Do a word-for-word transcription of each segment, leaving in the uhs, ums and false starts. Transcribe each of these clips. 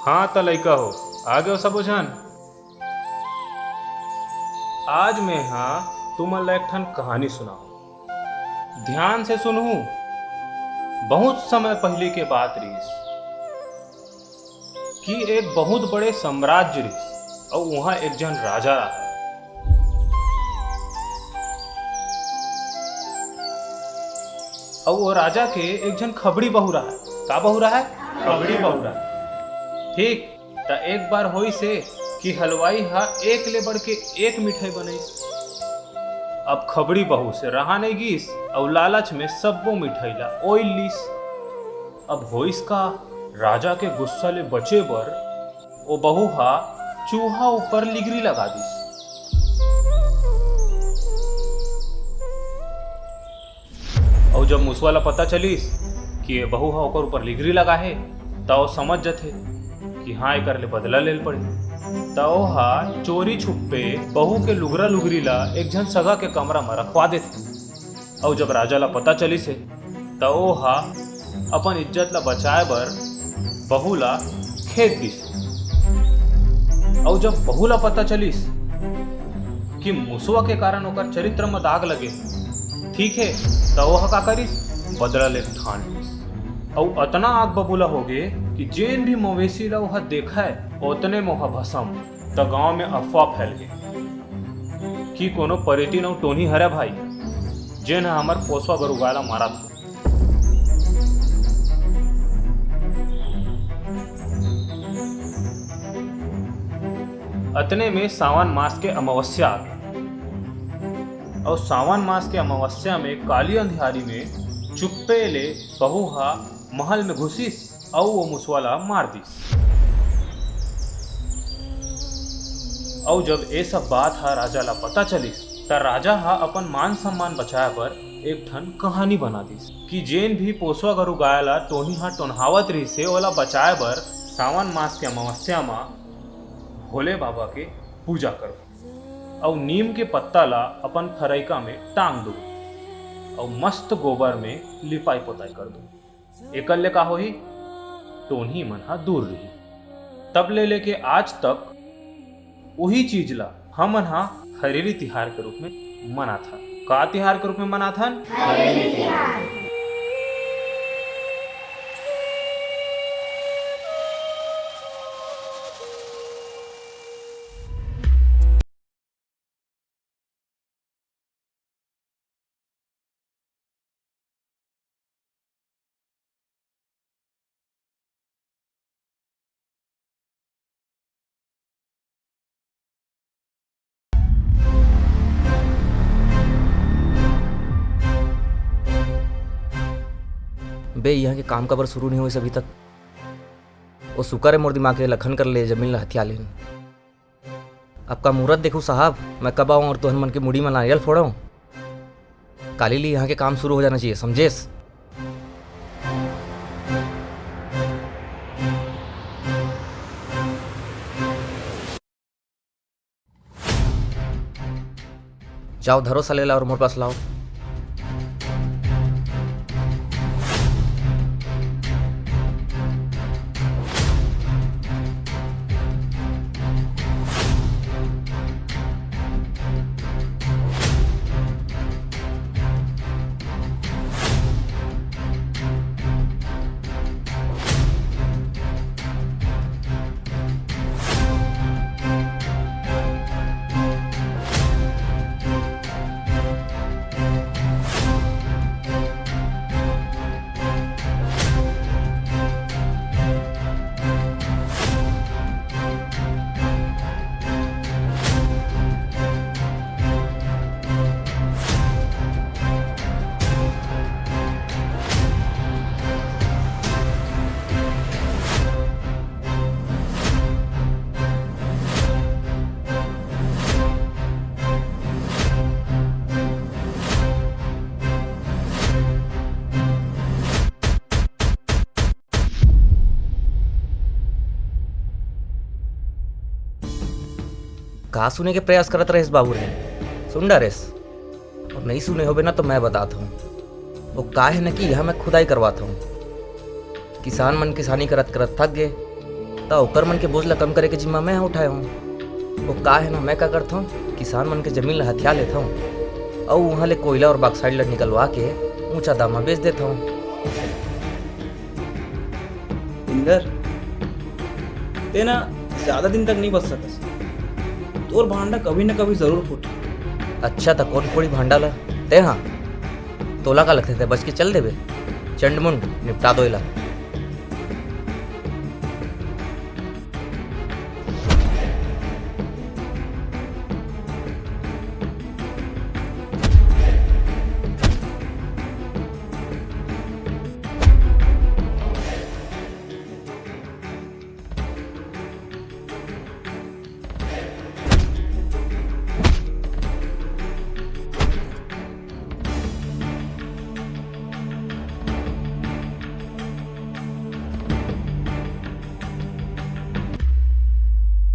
हाँ त लइका हो, आ गयो सबो झन। आज मैं हा तुमन ला एक ठन कहानी सुनाहूँ। ध्यान से सुनहू। बहुत समय पहले के बात रहिस कि एक बहुत बड़े साम्राज्य रहिस, अउ उहाँ एक झन राजा रहय। अउ वो राजा के एक झन खबड़ी बहू रहय। का बहू रहय? खबड़ी बहू रहय। ठीक, त एक बार होइस हे कि हलवाई ह एक ले बढ़ के एक मिठाई बनइस। अब खबड़ी बहू से रहा नइ गिस, अउ लालच में सब्बो मिठाई ला ओइल लिस। अब होइस का, राजा के गुस्सा ले बचे बर ओ बहू ह चूहा ऊपर लिगरी लगा दिस। अउ जब मुसवा ला पता चलिस कि ये बहू ह ओकर ऊपर लिगरी लगा हे, त ओ समझ जथे कि हाँ, एकर ले बदला लेल पड़ही। त ओ ह चोरी छुपे बहू के लुगरा लुगरी ला एक झन सगा के कमरा म रखवा देथे। अउ जब राजा ला पता चलिस हे, त ओ ह अपन इज्जत ला बचाए बर बहू ला खेद दिस। अउ जब बहू ला पता चलिस कि मुसवा के कारण ओकर चरित्र म दाग लगे, ठीक हे, त ओ ह का करिस, बदला ले ठान लिस। अउ अतना आग बबूला होगे कि जेन भी मवेशी ला ओ ह देखय, ओतने म ओ ह भसम। त गांव में अफवाह फैल गे कि कोनो परेतिन अउ टोनही हरय भाई, जेन ह हमर पोसवा गरु गाय ला मारत हे। अतने में सावन मास के अमावस्या आ गे। अउ सावन मास के अमावस्या में काली अंधियारी में चुप्पे ले बहू ह महल में घुसिस अउ वो मुसवा ला मार दिस। अउ जब ए सब बात ह राजा ला पता चलिस, त राजा ह अपन मान सम्मान बचाए बर एक ठन कहानी बना दिस कि जेन भी पोसवा गरु गाय ला टोनही ह टोनहावत रिहिस हे, ओला बचाए बर सावन मास के अमावस्या म भोले बाबा के पूजा करो अउ नीम के पत्ता ला अपन फरइका में टांग दो अउ मस्त गोबर में लिपाई पोताई कर दो। एकर ले का होही? टोनही मन ह दूर रही। तब ले लेके आज तक उही चीज ला हमन ह हरेली तिहार के रूप में मनाथन। का तिहार के रूप में मनाथन? हरेली तिहार। बे, इहाँ के काम काबर शुरू नहीं होइस अभी तक? ओ सुकर ए मोर दिमाग के लखन कर ले जमीन ल हथिया लेन। अब का मूरत देखू साहब, मैं कब आऊँ और तोहन मन के मुड़ी में नारियल फोड़ो? काली ली यहाँ के काम शुरू हो जाना चाहिए, समझेस? जाओ, धरो सलेला और मोर पास लाओ। का सुने के प्रयास करत रहेस बाबू रे? सुन डारेस? अउ नइ सुने होबे ना तो मैं बतात हूँ। वो का हे ना कि यहाँ मैं खुदाई करवात हूँ। किसान मन किसानी करत करत थक गे, त ओकर मन के बोझ ल कम करे के जिम्मा मैं ह उठाए हूँ। वो का है ना, मैं का करथौं, किसान मन के जमीन ल हथिया लेथौं, अउ उहाँ ले कोयला और बॉक्साइट ल निकलवा के ऊंचा दाम म बेच देथौं। इंदर, ते ना ज्यादा दिन तक नहीं बच सकस। तोर भांडा कभी ना कभी जरूर फूटही। अच्छा, त कोन फोड़ी भांडा ल? ते हाँ, तोला का लगथे, ते बच के चल देबे? चंडमुंड, निपटा दो एला।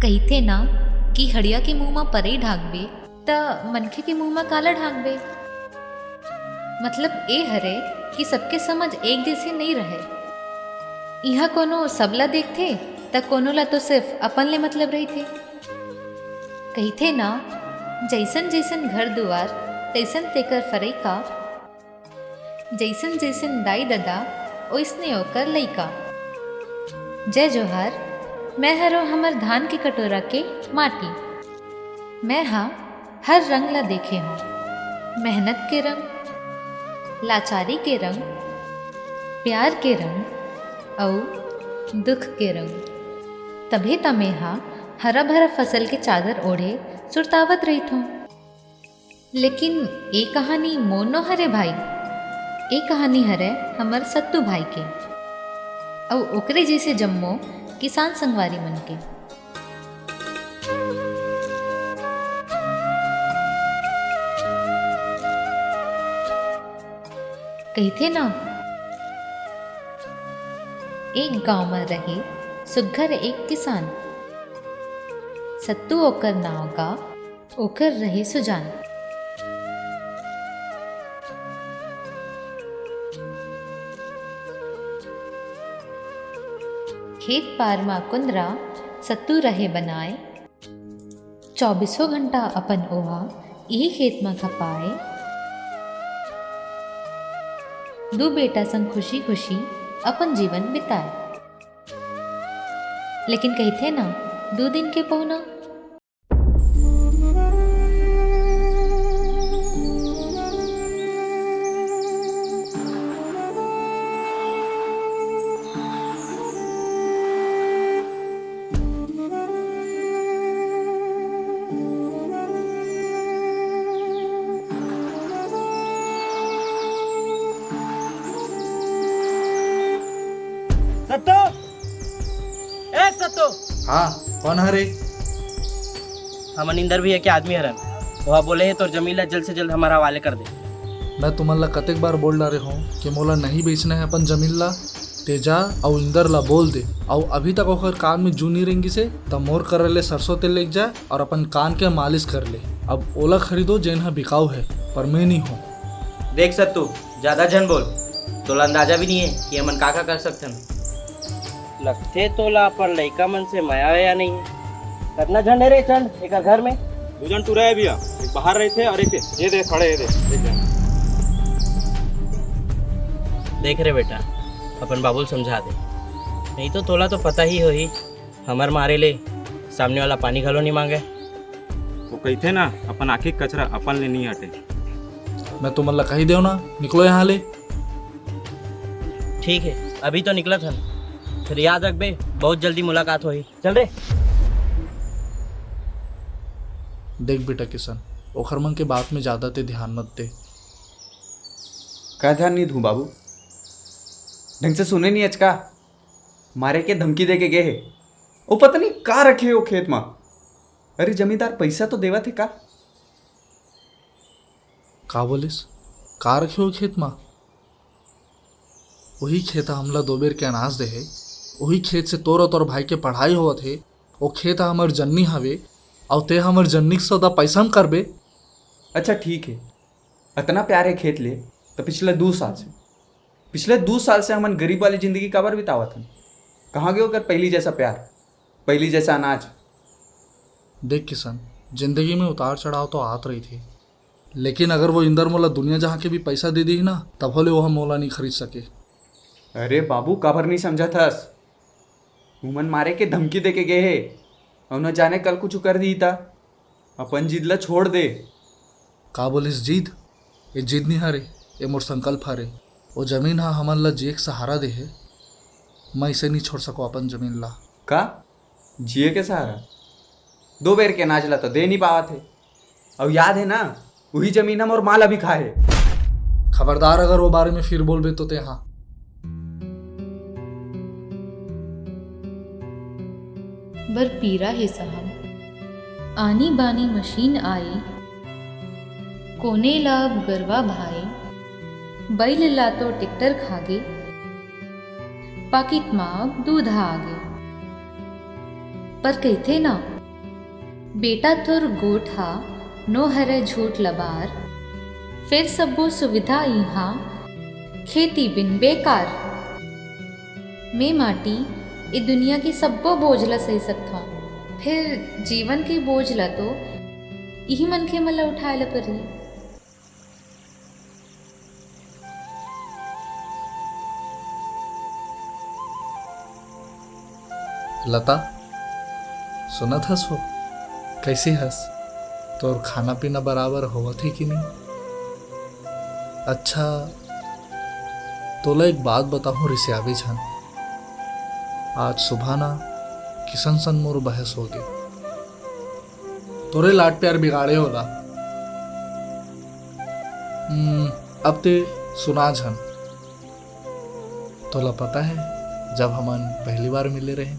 कहिथे ना कि हड़िया के मुंह म परई ढांकबे, त मनखे के मुंह म काला ढांकबे। मतलब ए हरे कि सबके समझ एक जैसे नइ रहय। इहाँ कोनो सबला देखथे, त कोनो ला तो सिर्फ अपन ले मतलब रहिथे। कहिथे ना, जइसन जइसन घर दुआर, तइसन तेकर फरई का। जइसन जइसन दाई ददा, ओइसने ओकर लइका। जय जोहार, मैं हरो हमर धान के कटोरा के माटी। मैं हा हर रंग ला देखे हूँ, मेहनत के रंग, लाचारी के रंग, प्यार के रंग, अउ दुख के रंग। तभे त मैं हा हरा भरा फसल के चादर ओढ़े सुरतावत रहिथों। लेकिन ए कहानी मोर नो हरे भाई, ए कहानी हरे हमर सत्तू भाई के, अउ ओकरे जइसे जम्मो किसान संगवारी मन के। कहिथे ना, एक गांव म रहे सुग्घर एक किसान, सत्तू ओकर नाव गा, ओकर रहे सुजान। खेत पार म कुंदरा सत्तू रहे बनाए, चौबीसों घंटा अपन ओहा इही खेत म खपाए। दू बेटा संग खुशी खुशी अपन जीवन बिताए। लेकिन कहिथे ना, दू दिन के पहुना। सत्तो, ए सत्तो। हाँ, कोन हरे? हमन इंदर भैया के आदमी हरन। ओहा बोले हे, तोर जमीन ला जल्द से जल्द हमर हवाले कर दे। मैं तुमन ला कतेक बार बोल डारे हूँ कि मोला नहीं बेचना है अपन जमीन ला। ते जा अउ इंदर ला बोल दे, अउ अभी तक ओकर कान में जू नहीं रेंगिस हे, त मोर करा ले सरसों तेल लेके जाए अउ अपन कान के मालिश कर ले। अब ओला खरीदो, जेन ह बिकाऊ है, पर मैं नहीं हूँ। देख सत्तू, ज्यादा झन बोल, तोला अंदाजा भी नहीं है कि हमन का का कर सकथन। लगथे तोला अपन लइका मन से मया वया नहीं है। कतना झन है रे चंद एकर घर में? दू झन टूरा है भैया, एक बाहर रहिथे अउ एक ये दे खड़े, ये दे, एक झन। देख रे बेटा, अपन बाबू ल समझा दे, नहीं तो तोला तो पता ही होही, हमर मारे ले सामने वाला पानी घलो नहीं मांगे। वो कहिथे ना, अपन आँखी के कचरा अपन ले नहीं हटे। मैं तुमन ला कही देव ना, निकलो यहाँ ले। ठीक है, अभी तो निकलत हन, फिर याद रखबे, बहुत जल्दी मुलाकात होही। चल रे। देख बेटा किशन, ओखर मन के बात में ज्यादा ते ध्यान मत दे। का ध्यान नहीं दूं बाबू? ढंग से सुने नहीं अचका? मारे के धमकी दे के गए हे। वो पता नहीं का रखे हे वो खेत मा। अरे जमींदार, पैसा तो देवत हे का? का बोलिस? का रखे हो खेत मा? वही खेत ह हमला दो बेर के अनाज दे हे, वही खेत से तोर अउ तोर भाई के पढ़ाई होवत हे, वो खेत ह हमर जन्नी हवे, अउ ते हमर जन्नी के सौदा पैसा म करबे। अच्छा ठीक है, अतना प्यार है खेत ले, तो पिछले दू साल से, पिछले दू साल से हमन गरीब वाली जिंदगी काबर बितावत हन? कहाँ गयो ओकर पहली जैसा प्यार? पहिली जैसा अनाज। देख किशन, जिंदगी में उतार चढ़ाव तो आत रहिथे, लेकिन अगर वो इंदर मोला दुनिया जहां के भी पैसा दे दिही ना, तभो ले वो मोला नहीं खरीद सके। अरे बाबू, काबर नहीं समझत हस? उमन मारे के धमकी दे के गए हे, अउ न जाने कल कुछ कर दिही ता। अपन जिद ला छोड़ दे। का बोलिस, जिद? ये जिद नहीं हरे, ये मोर संकल्प हरे। वो जमीन हा हमन ला जिए के सहारा दे हे, मैं इसे नहीं छोड़ सको अपन जमीन ला। का? जिए के सहारा? दो बेर के अनाज ला तो दे नहीं पावत हे। अउ याद हे ना, उही जमीन हम और माँ ला भी खाए। खबरदार, अगर वो बारे में फिर बोलबे तो तेहा। बर पीरा हे साहब। आनी बानी मशीन आई, कोने ला अब गरवा भाई, बैल ला तो टेक्टर खागे, पाकिट मा अब दूध आगे। पर कहिथे ना, बेटा तोर गोठ हा नो हरे झूठ लबार, फेर सब्बो सुविधा इहाँ खेती बिन बेकार। मैं माटी ए दुनिया के सब्बो बोझ ला सही सकथौं, फेर जीवन के बोझ ला तो इही मनखे मन ला उठाए ला परही। लता, सुनत हस वो? कैसे हस? तोर खाना पीना बराबर होवत हे कि नहीं? अच्छा, तोला एक बात बताहूँ, रिसियाबे झन। आज सुबह ना किशन सन मोर बहस हो गए। तोरे लाड प्यार बिगाड़े होला। हम्म, अब ते सुना झन। तोला पता है, जब हमन पहली बार मिले रहे,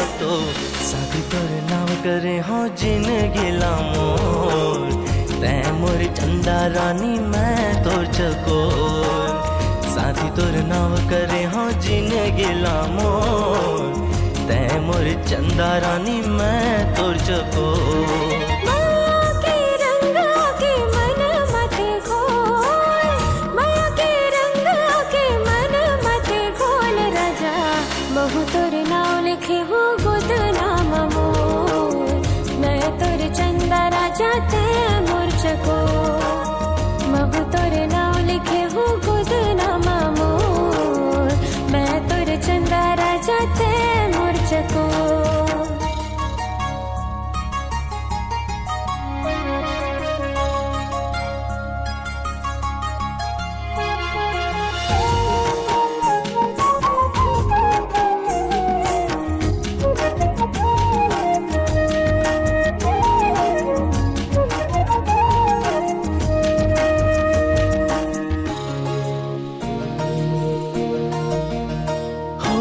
अब तो शादी तोर नाव करे हो जिनगी ला मोर, तै मोर चंदा रानी मैं तोर चकोर। शादी तोर नाव करे हो जिनगी ला मोर, तै मोर चंदा रानी मैं तोर चकोर। माया के रंग आके मन मत घोल, माया के रंग आके मन मत घोल राजा। महू तोर नाव लिखे हो गोदना म मोर, मैं तोर चंदा राजा तै मोर चकोर। महू तोर नाव लिखे हो गोदना म मोर, मैं तोर चंदा राजा तै मोर चकोर। हो,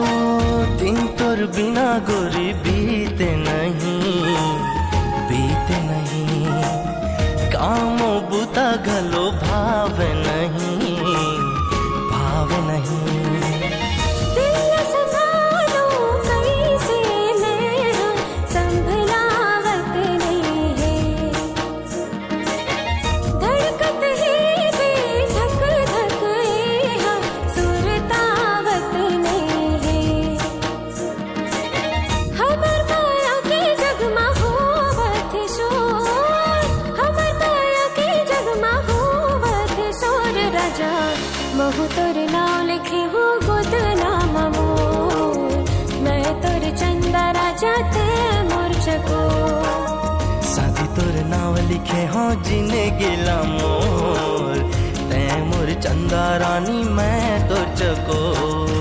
दिन तोर बिना गोरी बीते नहीं, बीते नहीं। काम बुता घलो भाव नहीं, भाव नहीं। दिल संभालो कैसे मैं, संभलावत नहीं है। धड़कत हे बे धक धक ए हा, सुरतावत नहीं है। हमर माया के जग म होवत शोर, हमर माया के जग म होवत शोर राजा। महू तोर नाव लिखे हो गोदना म मोर, मैं तोर चंदा राजा तै मोर चकोर। शादी तोर नाव लिखे हो जिनगी ला मोर, तै मोर चंदा रानी मैं तोर चकोर।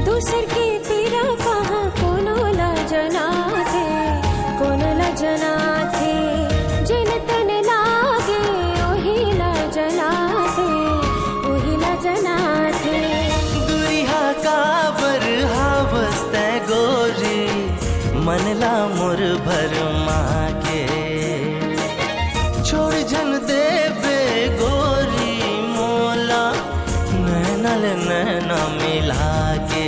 दूसर के पीरा कहाँ कोनो ला जनाथे, कोनो ला जनाथे, जेन तन लागे ओही ला जनाथे, ओही ला जनाथे। दुरिहा काबर हावस तै गोरी, मन ला मोर भरमा के। छोड़ झन देबे गोरी मोला, नैना ले नैना मिला के।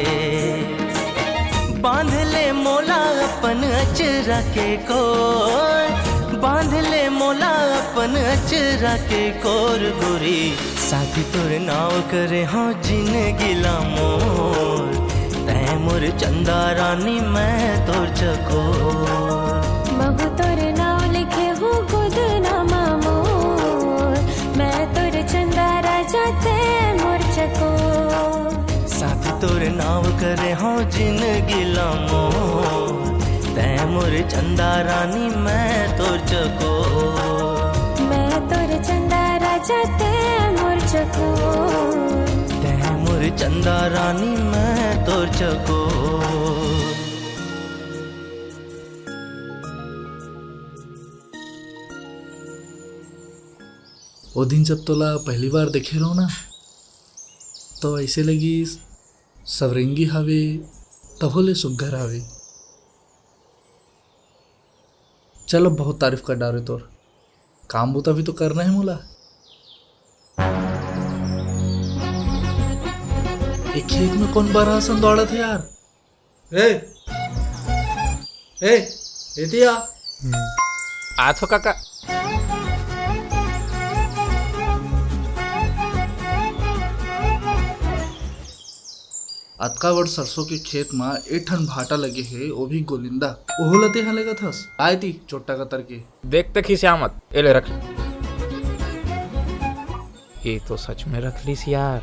बांध ले मोला अपन अचरा के कोर, बांध ले मोला अपन अचरा के कोर गोरी। शादी तोर नाव करे हो जिनगी ला मोर, तै मोर चंदा रानी मैं तोर चकोर। महू तोर नाव लिखे हो गोदना म मोर, मैं तोर चंदा राजा तै मोर चकोर। शादी तोर नाव करे हो जिनगी ला मोर, तै मोर चंदा रानी मैं तोर चकोर। मैं तोर चंदा राजा तै मोर चकोर। तै मोर चंदा रानी मैं तोर चकोर। ओ दिन जब तोला पहली बार देखे रहो ना, तो ऐसे लगिस सवरेंगी हावे, तभो ले सुग्घर हावे। चल, अब बहुत तारीफ कर डारे तोर, काम बुता भी तो करना है मोला। ए खेत में कौन बरहा सन दौड़त है यार? ए, ए, एतिया। आथो काका। अतका बड़ सरसों के खेत म एक ठन भाटा लगे हे, ओ भी गोलिंदा। ओहू ल तेहा लेगत हस? आय ती, चोट्टा कतर के। देख ते खिसिया मत, ए ले रख। ये तो सच में रख लीस यार।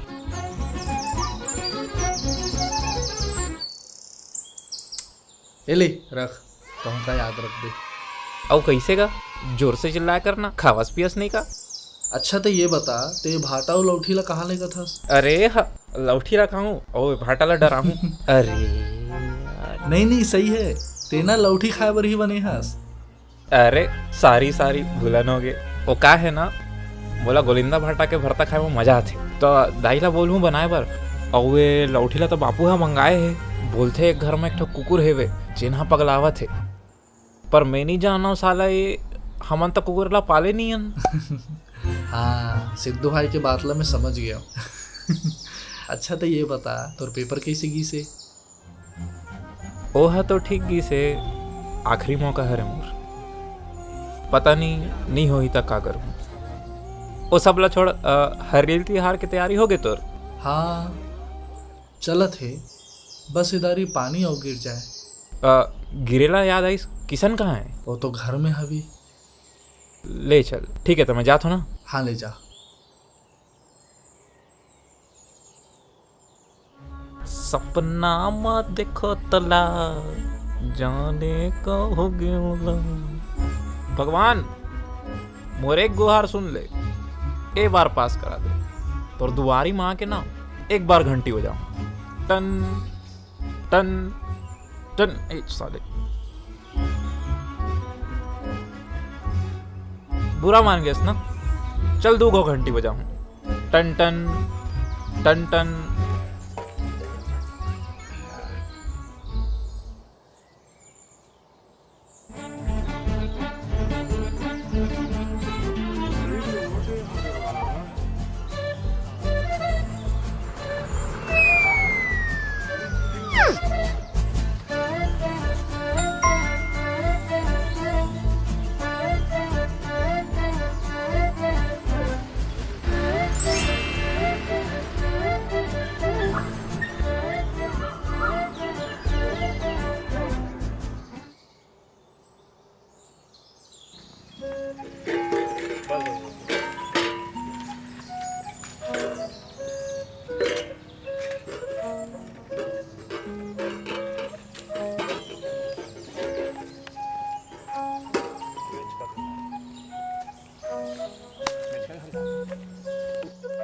ए ले, रख, तहूं का याद रख दे। अउ कैसे का? जोर से चिल्लाया करना, खावस पियस नहीं का? अच्छा, त ये बता, ते भाटा अउ लौठी ला कहाँ लेगत हस? अरे ह, लौठी ला खाहूं, अउ भाटा ला डराहूं। अरे यार। नहीं, नहीं, सही है, ते ना लौठी खाए बर ही बने हस। अरे, सॉरी, सॉरी, भूलन होगे। वो का है ना, मोला गोलिंदा भाटा के भरता खाए में मजा आथे। त दाई ला बोलहूं बनाए बर, अउ ये लौठी ला त बापू ह मंगाए हे। बोलथे एक घर में एक ठो कुकुर हेवे, जेन ह पगलावत हे। पर मैं नहीं जानव साला, ये हमन त कुकुर ला पाले नहीं हन। हाँ, सिद्धू भाई के बात ला मैं समझ गया हूँ। अच्छा, त ये बता, तोर पेपर कैसे गीस हे? ओह तो ठीक गीस हे, आखिरी मौका हरे मोर। पता नहीं, नहीं होही त का करूँ। ओ सब ला छोड़, अ, हरेली तिहार के तैयारी होगे तोर? हाँ, चलत हे, बस इदारी पानी अउ गिर जाए। अ, गिरेला याद आइस, किशन कहाँ है? वो तो घर में हवे। ले चल, ठीक है, त मैं जात हूँ ना। हाँ, ले जा। सपना म देखो तला, जाने का हो गया। भगवान, मोर एक गुहार सुन ले, ए बार पास करा दे। तोर दुआरी म आके ना, एक बार घंटी बजाओ। टन, टन, टन। ए, साले। बुरा मान गेस ना? चल, दू गो घंटी बजाहूं। टन टन, टन टन।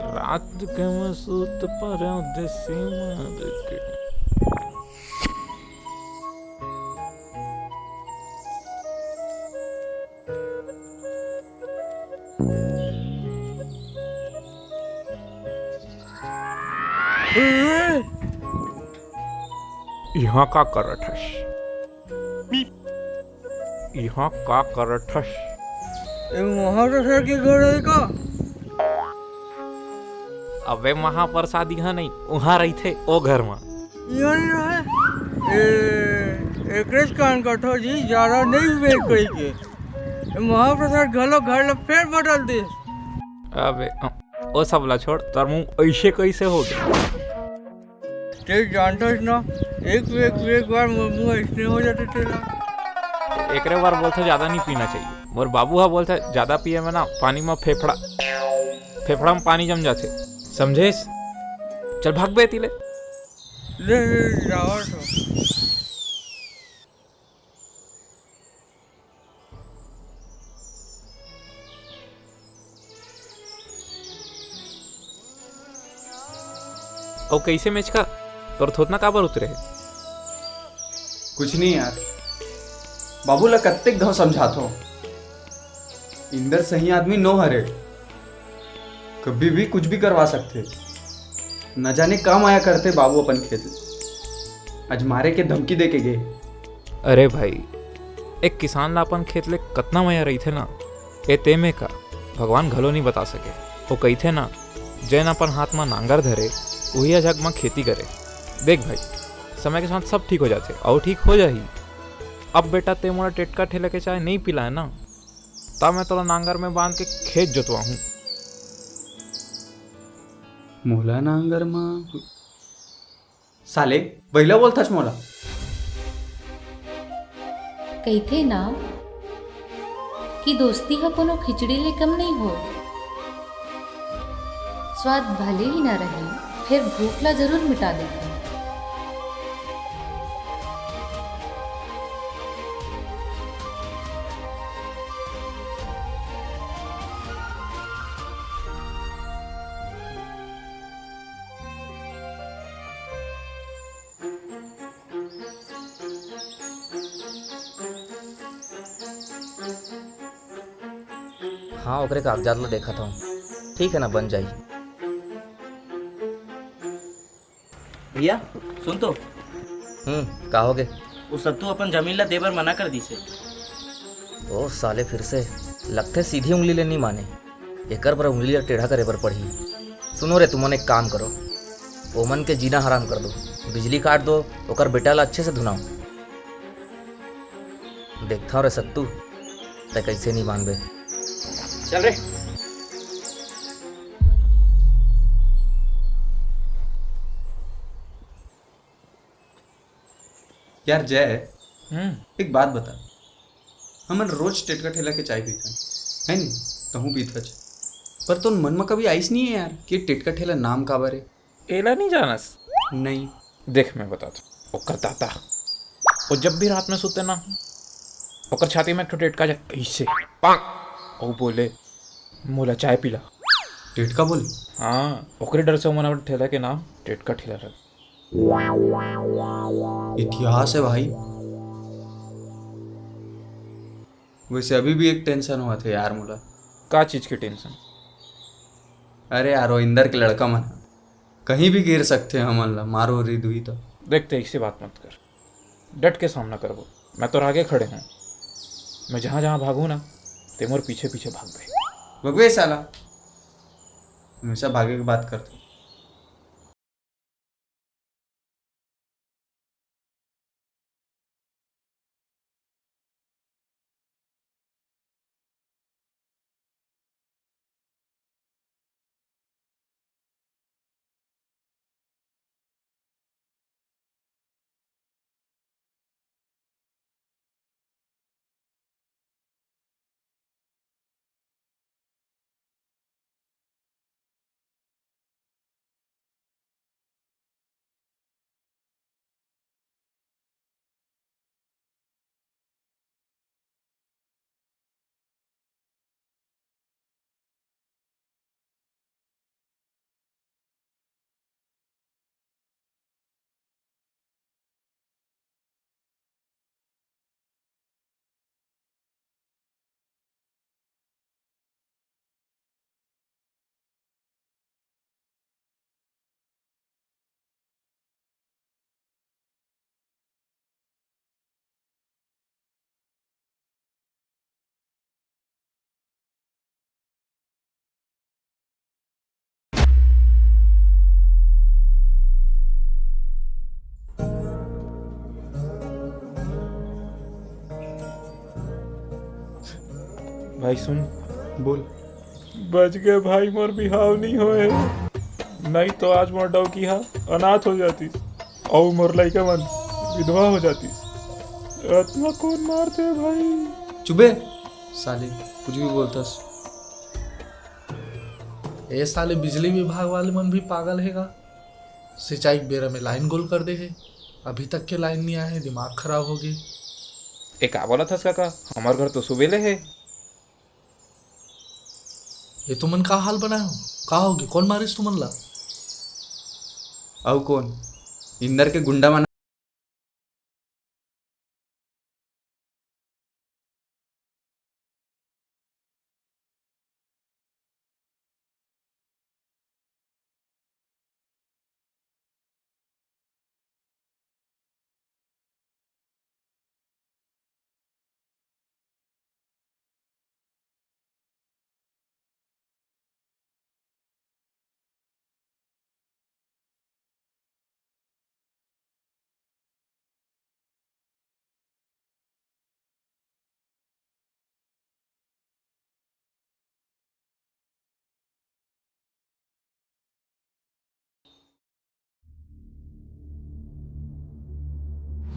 रात के मैं सूत पड़े देसी मार के। इहाँ का करत हस? इहाँ का करत हस? ए महाप्रसाद के घर है का? अबे महाप्रसाद इहाँ नहीं, उहाँ रहिथे, ओ घर म। इहाँ नहीं रहे। ए, एकरेच कान कथो जी, ज्यादा नहीं बेच कही के। ए महाप्रसाद घलो घर ला फेर बदल दे। अबे, अ, ओ सब ला छोड़, तोर मुंह ऐसे कैसे हो गया? ते जानथस ना, एक, एक, एक बार मोर मुंह अइसने हो जाथे तेला। एकरे बर बोलथे ज्यादा नहीं पीना चाहिए। मोर बाबू हा बोलथे ज्यादा पिए में ना पानी में फेफड़ा, फेफड़ा में पानी जम जाथे, समझेस? चल भाग बे एती ले। ले, ले, ले, जावत हो। अउ कइसे मेचका, तोर थोथना काबर उतरे हे? कुछ नहीं यार, बाबू ला कत्तेक घाव समझाथो, इंदर सही आदमी नो हरे। कभी भी कुछ भी करवा सकथे। न जाने का माया करथे बाबू अपन खेत ल। आज मारे के धमकी दे के गे। अरे भाई, एक किसान ला अपन खेत ले कतना माया रहिथे ना, ए ते में का, भगवान घलो नहीं बता सके। वो कहिथे ना, जैन अपन हाथ म नांगर धरे, उही ह जग म खेती करे। देख भाई, समय के साथ सब ठीक हो जाथे, अउ ठीक हो जाही। अब बेटा, ते मोला टेटका ठेला के चाय नहीं पिलाए ना, त मैं तोला नांगर में बांध के खेत जोतवाहूं। मोला नांगर म साले, बइला बोलथस मोला। कहिथे ना कि दोस्ती ह कोनो खिचड़ी ले कम नइ होय। स्वाद भले ही ना रहे, फेर भूख ला जरूर मिटा देथे। हाँ, ओकरे कागजात ला देखत हूँ। ठीक है ना, बन जाई। भैया, सुन तो। हम्म, का हो गे? वो सत्तू अपन जमीन ला दे बर मना कर दिस हे। ओ साले, फिर से लगथे सीधी उंगली ले नी माने। एकर बर उंगली ला टेढ़ा करे बर पड़ही। सुनो रे, तुमन एक काम करो, ओमन के जीना हराम कर दो, बिजली काट दो, ओकर बेटा ला अच्छे से धुनाओ। देखथव रे सत्तू, तै कइसे नी मानबे। चल रे। यार जय, हम्म। एक बात बता, हमन रोज टेटका ठेला के चाय पीथन, है नी? तहूँ पीथच, पर तोर मन म कभी आइस नहीं है यार कि टेटका ठेला नाम काबर है? एला नहीं जानस? नहीं। देख, मैं बताता हूँ। ओकर दादा, वो जब भी रात में सोते ना, ओकर छाती में एक ठो टेटका जाए ऐसे, पाक, वो बोले, "मोला चाय पिला।" टेटका बोले? हाँ, ओकरे डर से ओमन अपन ठेला के नाम टेटका ठेला रख। इतिहास है भाई। वैसे अभी भी एक टेंशन हुआ थे यार मोला। का चीज के टेंशन? अरे यार, वो इंदर के लड़का मन कहीं भी गिर सकते हैं, हमन ला मारो रे दुई तो। देख, ते ऐसी बात मत कर, डट के सामना करबो। मैं तो आगे खड़े हूँ, मैं जहाँ जहाँ भागू ना, ते मोर पीछे पीछे भागबे। भगवे साला, हमेशा भागे के बात करते। भाई सुन। बोल। बच गए भाई, मोर बिहाव नहीं होए, नहीं तो आज मोर डौकी हा अनाथ हो जातिस, अउ मोर लइका मन विधवा हो जातिस। आत्मा कौन मारते भाई? चुबे साले, कुछ भी बोलतस। ए साले, बिजली विभाग वाले मन भी पागल हे गा। सिंचाई के बेरा में लाइन गोल कर दे हे, अभी तक के लाइन नहीं आए हे, दिमाग खराब हो गए। ए का बोलत हस काका, हमर घर तो सुबेले हे। ये तुमन का हाल बनाए हो? का होगे? कौन मारिस तुमन ला? अउ कौन? इंदर के गुंडा मन।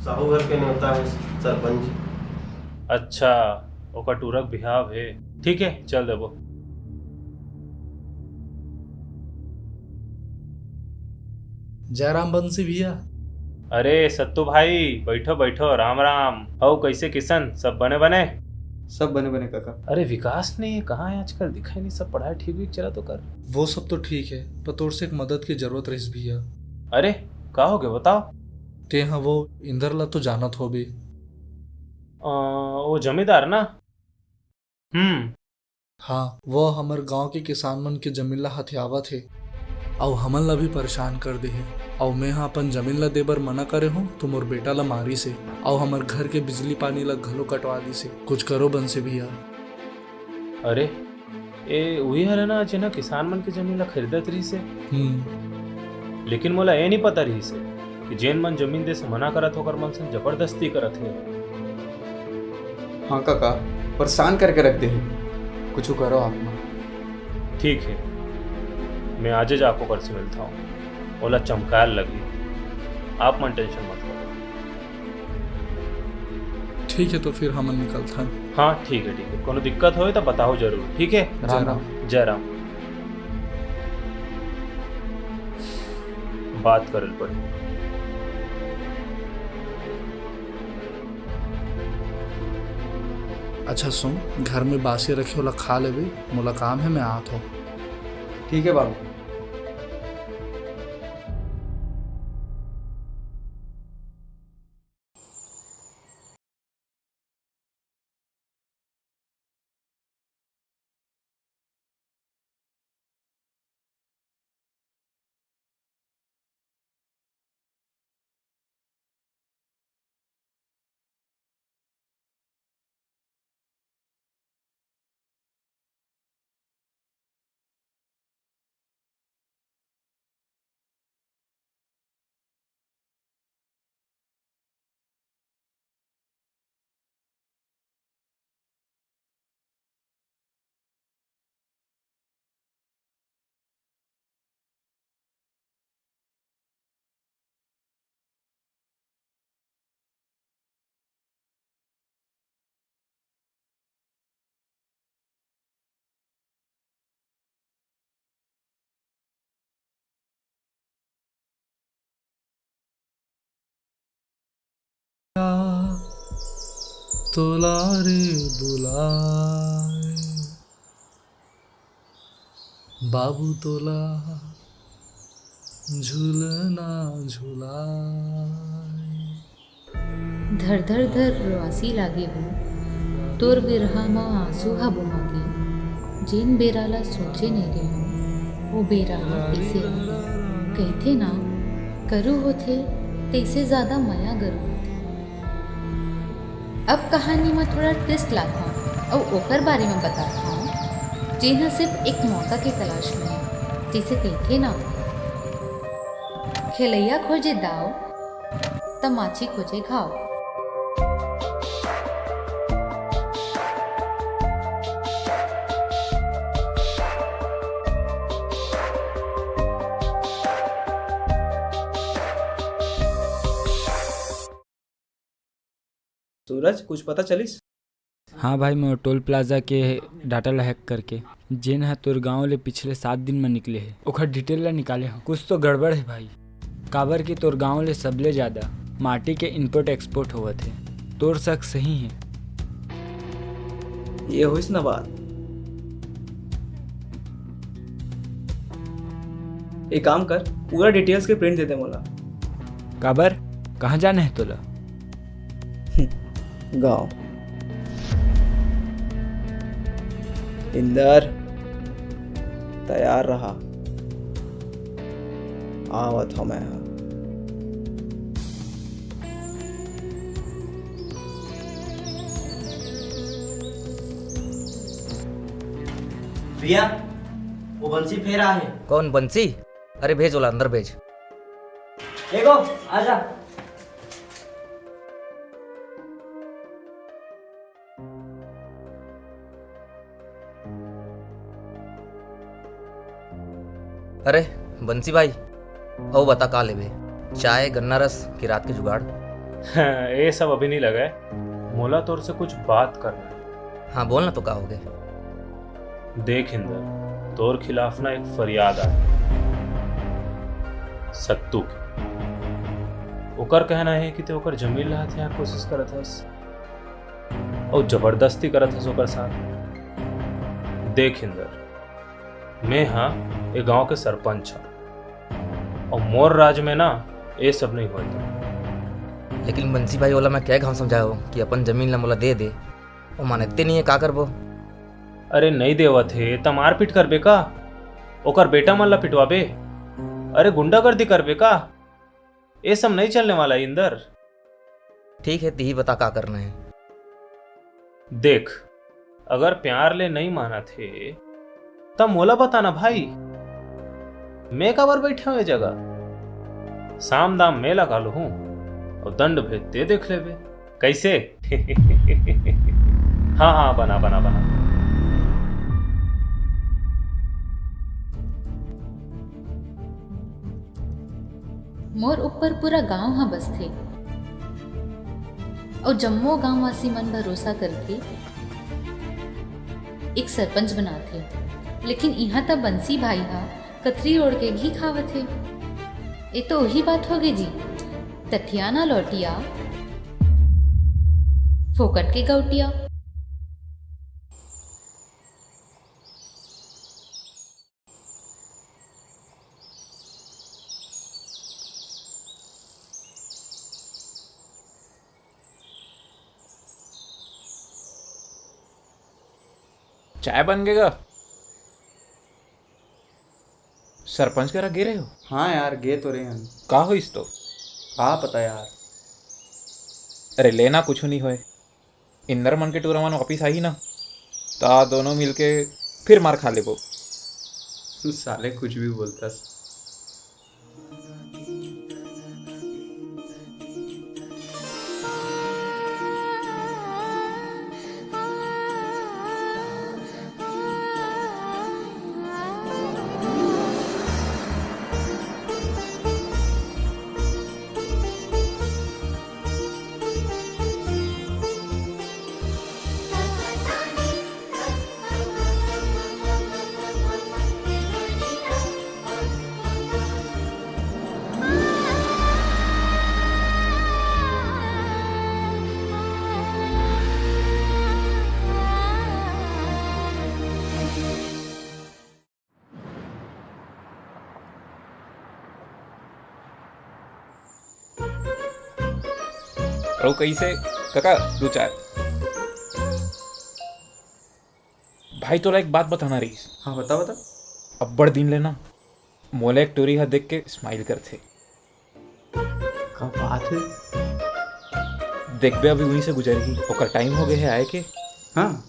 साहू घर के नेवता है सरपंच जी। अच्छा, ओकर टूरा के बिहाव हे। ठीक है, चल देबो। जय राम बंसी भैया। अरे सत्तू भाई, बैठो बैठो, राम राम। अउ कैसे किसन, सब बने बने? सब बने बने काका। अरे विकास नहीं है, कहाँ है आजकल, दिखाई नहीं, सब पढ़ाई ठीक भी चला तो कर। वो सब तो ठीक है, पर तोर से एक मदद की जरूरत रहिस भैया। अरे का हो गया, बताओ। ते हाँ वो इंदर ला तो जानत होबे। अ, वो जमींदार ना? हम्म। हाँ, वो हमर गांव के किसान मन के जमीन ला हथियावत हे, अउ हमन ला भी परेशान कर दे हे। अउ मैं ह अपन जमीन ला दे बर मना करे हूँ, तो मोर बेटा ला मारिस हे, अउ हमर घर के बिजली पानी ला घलो कटवा दिस हे। कुछ करो बंसी भैया। अरे, ए उही हरे ना, जेन ह किसान मन के जमीन ला खरीदत रिहिस हे? हम्म। लेकिन मोला ए नइ पता रिहिस हे कि जेन मन जमीन दे से मना करत हे, ओकर मन संग जबरदस्ती करत हे। हाँ कका, परेशान करके रख दे हे। कुछ करो आप मन। ठीक हे, मैं आजे जाके ओकर से मिलत हूँ, ओला चमकाए ल लगही। आप मन tension मत लो। ठीक हे, तो फिर हमन निकलथन। हाँ, ठीक हे, ठीक हे। कोनो दिक्कत होय त बताहू जरूर, ठीक हे? राम राम। जय राम। बात करे ल पड़ही। अच्छा सुन, घर में बासी रखे ओला खा लेबे, मोला काम हे, मैं आत हूँ। ठीक हे बाबू। तोला रे बुलाए, बाबू तोला झूलना झुलाए। धर धर धर रुआसी लागे हो, तोर बिरहा म आंसू ह बोहा गे। जेन बेरा ला सोचे नइ रेहेंव, ओ बेरा ह कइसे आगे। कहिथे ना, करू होथे, तइसे जादा मया गरू होथे। अब कहानी म थोड़ा twist लाथंव अउ ओकर बारे म बताथंव, जेन ह सिर्फ एक मौका के तलाश म हे। जइसे कहिथे ना, खेलइया खोजे दाव, त माछी खोजे घाव। सूरज, कुछ पता चलिस? हाँ भाई, मोर टोल प्लाजा के डाटा ला हैक करके, जेन ह तोर गांव ले पिछले सात दिन म निकले हे, ओखर डिटेल ला निकाले हंव। कुछ तो गड़बड़ हे भाई, काबर कि तोर गांव ले सबले जादा माटी के इंपोर्ट एक्सपोर्ट होवत हे। तोर शक सही हे। ये होइस ना बात। एक काम कर, पूरा डिटेल्स के प्रिंट दे दे मोला। काबर? कहाँ जाना हे तोला? गांव। इंदर, तैयार रहा, आवत हंव मैं ह। भैया, वो बंसी फेर आए हे। कौन बंसी? अरे भेज ओला, अंदर भेज। ए गो, आजा। अरे बंसी भाई, अउ बता का लेबे? चाय, गन्ना रस कि रात के जुगाड़? ए सब अभी नइ लगय, मोला तोर से कुछ बात करना हे। हाँ बोल ना, तो का होगे? देख इंदर, तोर खिलाफ ना एक फरियाद आय हे सत्तू के। ओकर कहना हे कि ते ओकर जमीन ला हथियाए के कोशिश करत हस अउ जबरदस्ती करत हस ओकर साथ। देख इंदर, मैं हा ए गांव के सरपंच हंव अउ मोर राज में ना ए सब नइ होय। लेकिन बंसी भाई, ओला मैं कै घांव समझाए हंव कि अपन जमीन ला मोला दे दे, वो मानते नइ हे, का करबो? अरे, नइ देवत हे, त मारपीट करबे का? ओकर बेटा मन ला पिटवाबे? अरे, गुंडागर्दी करबे का? ए सब नइ चलने वाला, इंदर। ठीक हे, तिही बता का करना हे। देख, अगर प्यार ले नइ मानत हे, त मोला बता ना भाई, मैं काबर बइठे हंव ए जगह? साम दाम मैं लगा लूहूं अउ दंड भेद ते देख लेबे। कइसे? हाँ, हाँ, बना, बना, बना। मोर ऊपर पूरा गांव ह बसथे, अउ जम्मो गांववासी मन भरोसा करके एक सरपंच बनाथे। लेकिन इहां त बंसी भाई ह कथरी ओढ़ के घी खावत हे। ए तो वही बात होगे जी, तठिया ना लौटिया, फोकट के गौटिया। चाय बन गे गा? सरपंच करा गे रहे हो? हाँ यार, गे तो रहे हन। का होइस तो? का पता यार। अरे लेना, कुछ नहीं होए। इंदर मन के टूरा मन वापिस आही ना, ता दोनों मिलके फिर मार खा लेबो। साले कुछ भी बोलता। अउ कइसे कका, दू चार। भाई, तोला एक बात बताना रहीस। हाँ, बता, बता। अब्बड़ दिन ले ना मोला एक टूरी ह देख के smile करथे। का बात हे? देखबे, अभी उहीं से गुजरही, ओकर time हो गे हे आए के। हाँ।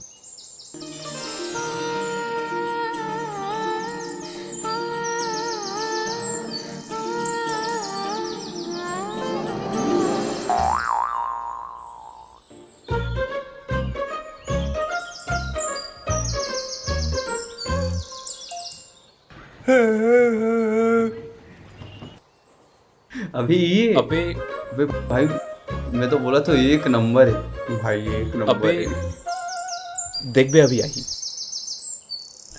अभी ये? अबे। अबे भाई, मैं तो बोला तो एक नंबर हे भाई, एक नंबर अबे, हे। देखबे अभी आही।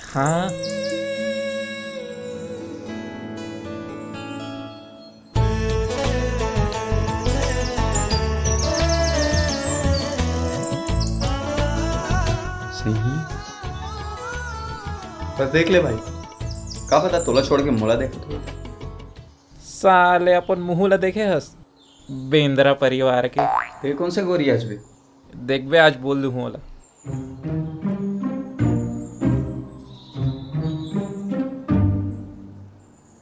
हाँ। सही। बस देख ले भाई, का पता तोला छोड़ के मोला देखत हो। साले अपन मुंह ला देखे हस, बेंदरा परिवार के। ये कौन से गोरी आज बे? देखबे, आज बोल दूं ओला।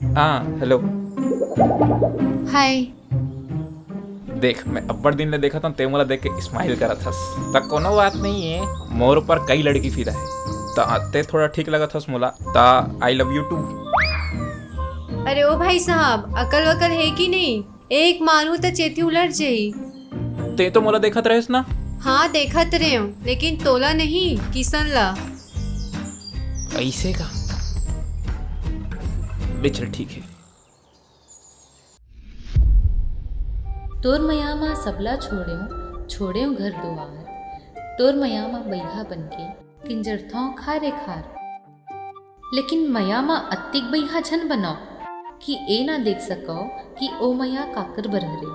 हाँ, hello। Hi। देख, मैं अब्बड़ दिन ले देखत हंव, ते मोला देख के smile करत हस। त कोनो बात नहीं हे, मोर ऊपर कई लड़की फिदा हे। त ते थोड़ा ठीक लगत हस मोला, त I love you too। अरे ओ भाई साहब, अकल वकल हे कि नहीं? एक मानहूं त चेती उलट जाही। ते तो मोला देखत रहेस ना? हाँ, देखत रहेंव, लेकिन तोला नहीं, किसन ला। अइसे का? ले चल, ठीक हे। तोर मया म सबला छोड़ेंव, छोड़ेंव घर दुआर। तोर मया म बइहा बनके किंजरथंव खारे खार। लेकिन मया म अतिक बइहा झन बनव कि ए ना देख सकव कि ओ मया काकर बर हरे।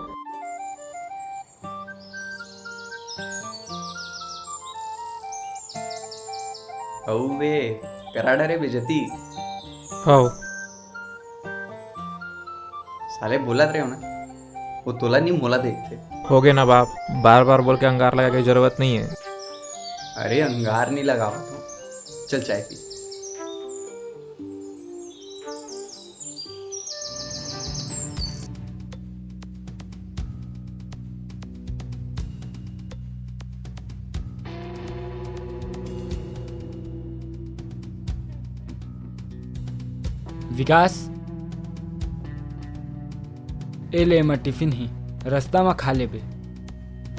अउ बे, करा डरे बेजती। हव। साले बोलत रहेंव ना, वो तोला नहीं मोला देखथे। होगे ना बाप, बार बार बोल के अंगार लगाय के जरूरत नहीं हे। अरे अंगार नहीं लगावत हंव, चल चाय पी। विकास, ए ले एमा टिफिन ही, रस्ता म खा लेबे,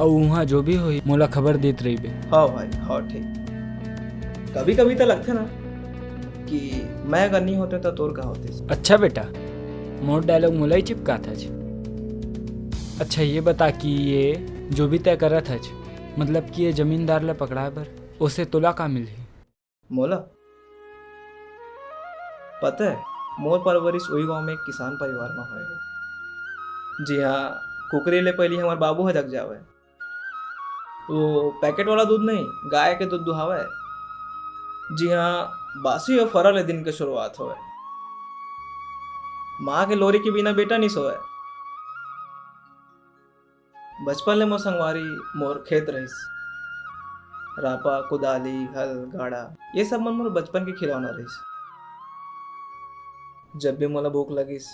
अउ उहाँ जो भी होही मोला खबर देत रहिबे। हाँ भाई, हाँ ठीक। कभी कभी तो लगथे ना कि मैं अगर नहीं होते तो तोर का होते। अच्छा बेटा, मोर डायलॉग मोला ही चिपकात हच। अच्छा ये बता कि ये जो भी तय करत हच, मतलब कि ये जमींदार ला पकड़ाए बर, ओसे तोला का मिलही? मोला पता है, मोर परवरिश उही गांव में एक किसान परिवार में होए, जिहां कुकरी ले पहली हमर बाबू ह जग जावे। वो पैकेट वाला दूध नहीं, गाय के दूध दुहावे। जिहां बासी और फरा ले दिन के शुरुआत होवे। माँ के लोरी के बिना बेटा नहीं सोवे। बचपन ले मोर संगवारी मोर खेत रहिस। रापा, कुदाली, हल, गाड़ा, ये सब मन मोर बचपन के खिलौना रहिस। जब भी मोला भूख लगिस,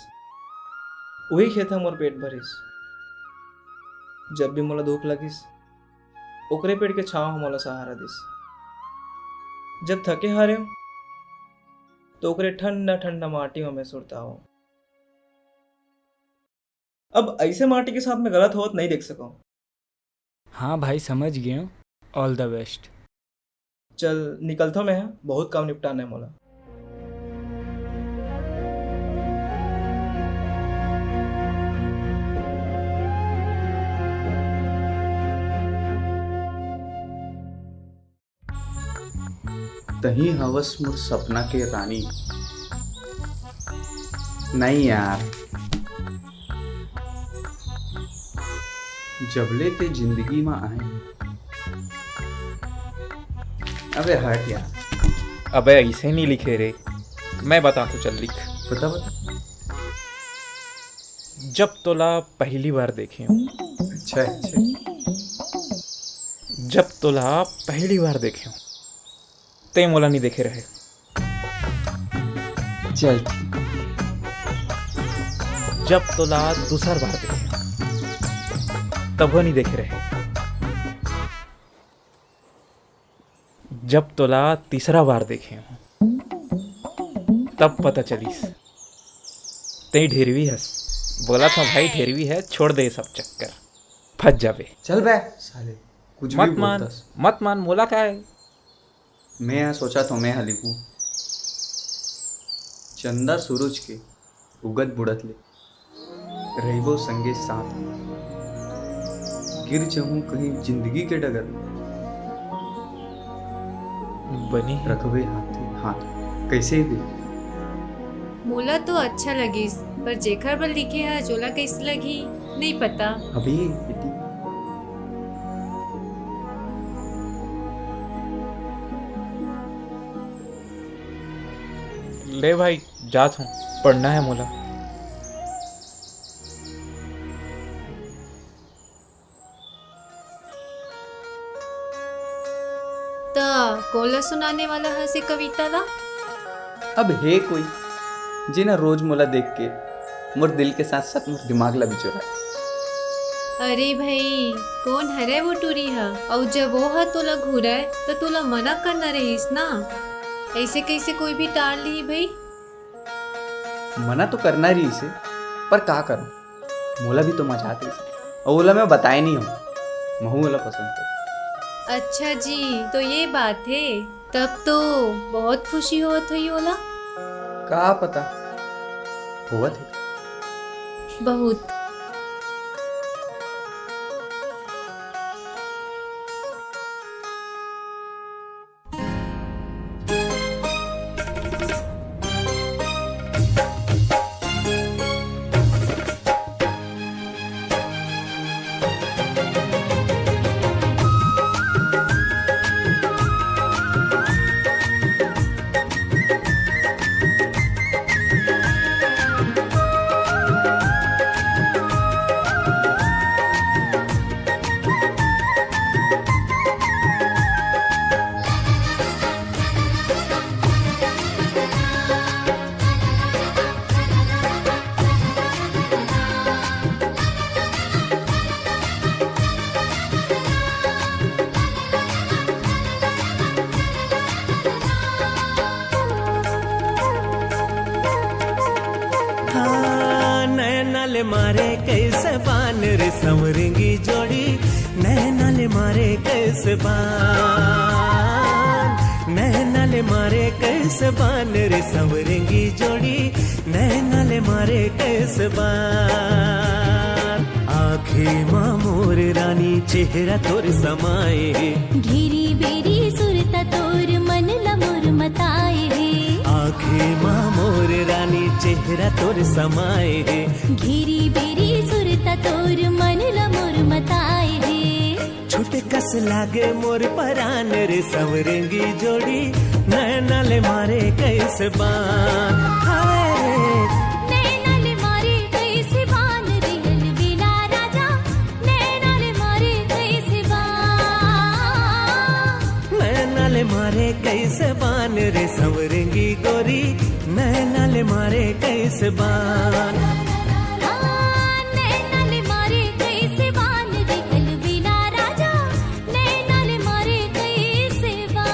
उही खेत ह मोर पेट भरिस। जब भी मोला धूप लगिस, ओकरे पेड़ के छांव ह मोला सहारा दिस। जब थके हारे हूं, तो ओकरे ठंडा ठंडा माटी म मैं सुरता हूं। अब ऐसे माटी के साथ में गलत होवत नहीं देख सकूं। हाँ भाई, समझ गए हूँ। All the best। चल, निकलता मैं, बहुत काम निपटाना है मोला। तहीं हवस मोर सपना के रानी। नहीं यार, जबले ते जिंदगी में आए। अबे हट यार। अबे ऐसे नहीं लिखे रे, मैं बता तो, चल लिख। बता, बता। जब तोला पहली बार देखे हूँ। अच्छा, अच्छा। जब तोला पहली बार देखे हूँ, ते मोला नहीं देखे रहे। चल ठीक। जब तोला दूसर बार देखे हूँ, तभो नहीं देखे रहे। जब तोला तीसरा बार देखे हूँ, तब पता चलिस ते ढेरवी हस। बोला था भाई, ढेरवी है, छोड़ दे ये सब चक्कर, फंस जाबे। चल बे साले, कुछ भी मत मान, बोलतस। मत मान, मोला का है? मैं ह सोचा तो मैं ह लिखूं, चंदा सूरज के उगत बुड़त ले रहिबो संगे साथ में। गिर जहूं कहीं जिंदगी के डगर में, बनी है। रखबे हाथे हाथ में। कैसे भी। मोला तो अच्छा लगिस, पर जेखर बर लिखे हस, ओला कैसे लगही, नहीं पता। अभी बेटी। ले भाई, जात हूँ, पढ़ना है मोला। त कोन ला सुनाने वाला हस ए कविता ला? अब हे कोई, जेन ह रोज मोला देख के मोर दिल के साथ साथ मोर दिमाग ला भी चुराए। अरे भाई, कोन हरे वो टूरी ह? अउ जब वो ह तोला घुराए, त तोला मना करना रहिस ना। ऐसे कैसे कोई भी टार लिही भाई? मना तो करना रहिस हे, पर का करूं? मोला भी तो मजा आत रहिस हे। अउ ओला मैं बताए नहीं हूं, महू ओला पसंद करूं। अच्छा जी, तो ये बात हे। तब तो बहुत खुशी होत होही ओला। का पता, होवत हे। बहुत। मारे कैसे बान रे संवरेंगी जोड़ी, नैना ले मारे कैसे बान, नैना ले मारे कैसे बान रे संवरेंगी जोड़ी, नैना ले मारे कैसे बान। आँखी मा मोर रानी चेहरा तोर समाए हे। घेरी बेरी सुरता तोर मन ला मोर मताए हे। आँखी मा मोर रानी चेहरा तोर समाए हे। घेरी बेरी सुरता तोर मन ला मोर मताए हे। छुटे कस लागे मोर परान रे संवरेंगी जोड़ी, नैना ले मारे कैसे बान। हाय रे। नैना ले मारे कैसे बान रे अलबेला राजा, नैना ले मारे कैसे बान। नैना ले मारे कैसे बान रे संवरेंगी गोरी, नैना ले मारे कैसे बान। हाँ, नैना ले मारे कैसे बान रे अलबेला राजा, नैना ले मारे कैसे बान।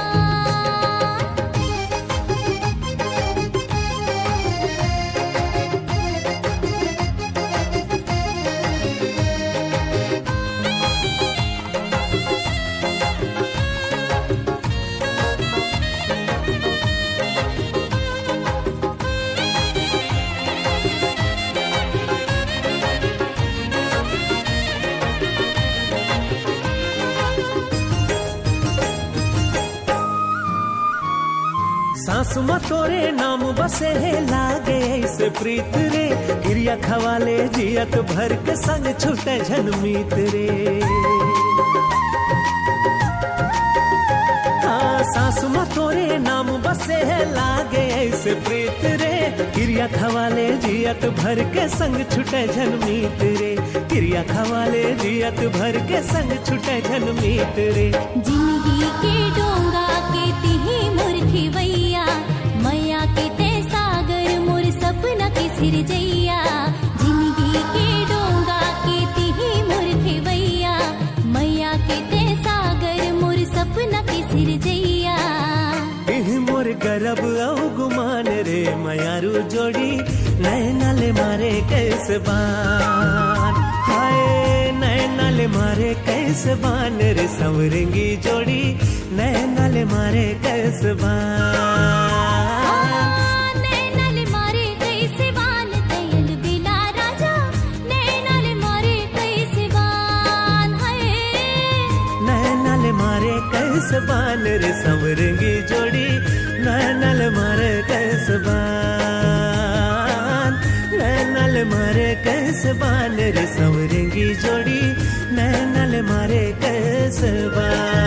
सांस म तोरे नाम बसे हे, लागे ऐसे प्रीत रे। किरिया खवाले जियत भर के संग छूटे झन मीत रे। हाँ, सांस म तोरे नाम बसे हे, लागे ऐसे प्रीत रे। किरिया खवाले जियत भर के संग छूटे झन मीत रे। किरिया खवाले जियत भर के संग छूटे झन मीत रे। जिंदगी के डोंगा के तिही मोर खेवैया, मया के ते सागर मोर सपना के सिरजैया। जिंदगी के डोंगा के तिही मोर खेवैया, मया के ते सागर मोर सपना के सिरजैया। इह मोर गरब अउ गुमान रे मयारू जोड़ी, नैना ले मारे कैसे बान। हाय, नैना ले मारे कैसे बान रे संवरेंगी जोड़ी, नैना ले मारे कैसे बान। नैना ले मारे कैसे बान, तैं अलबेला राजा, नैना ले मारे कैसे बान। हाय। नैना ले मारे कैसे बान रे संवरेंगी जोड़ी, नैना ले मारे कैसे बान। नैना ले मारे कैसे बान रे संवरेंगी जोड़ी, नैना ले मारे कैसे बान।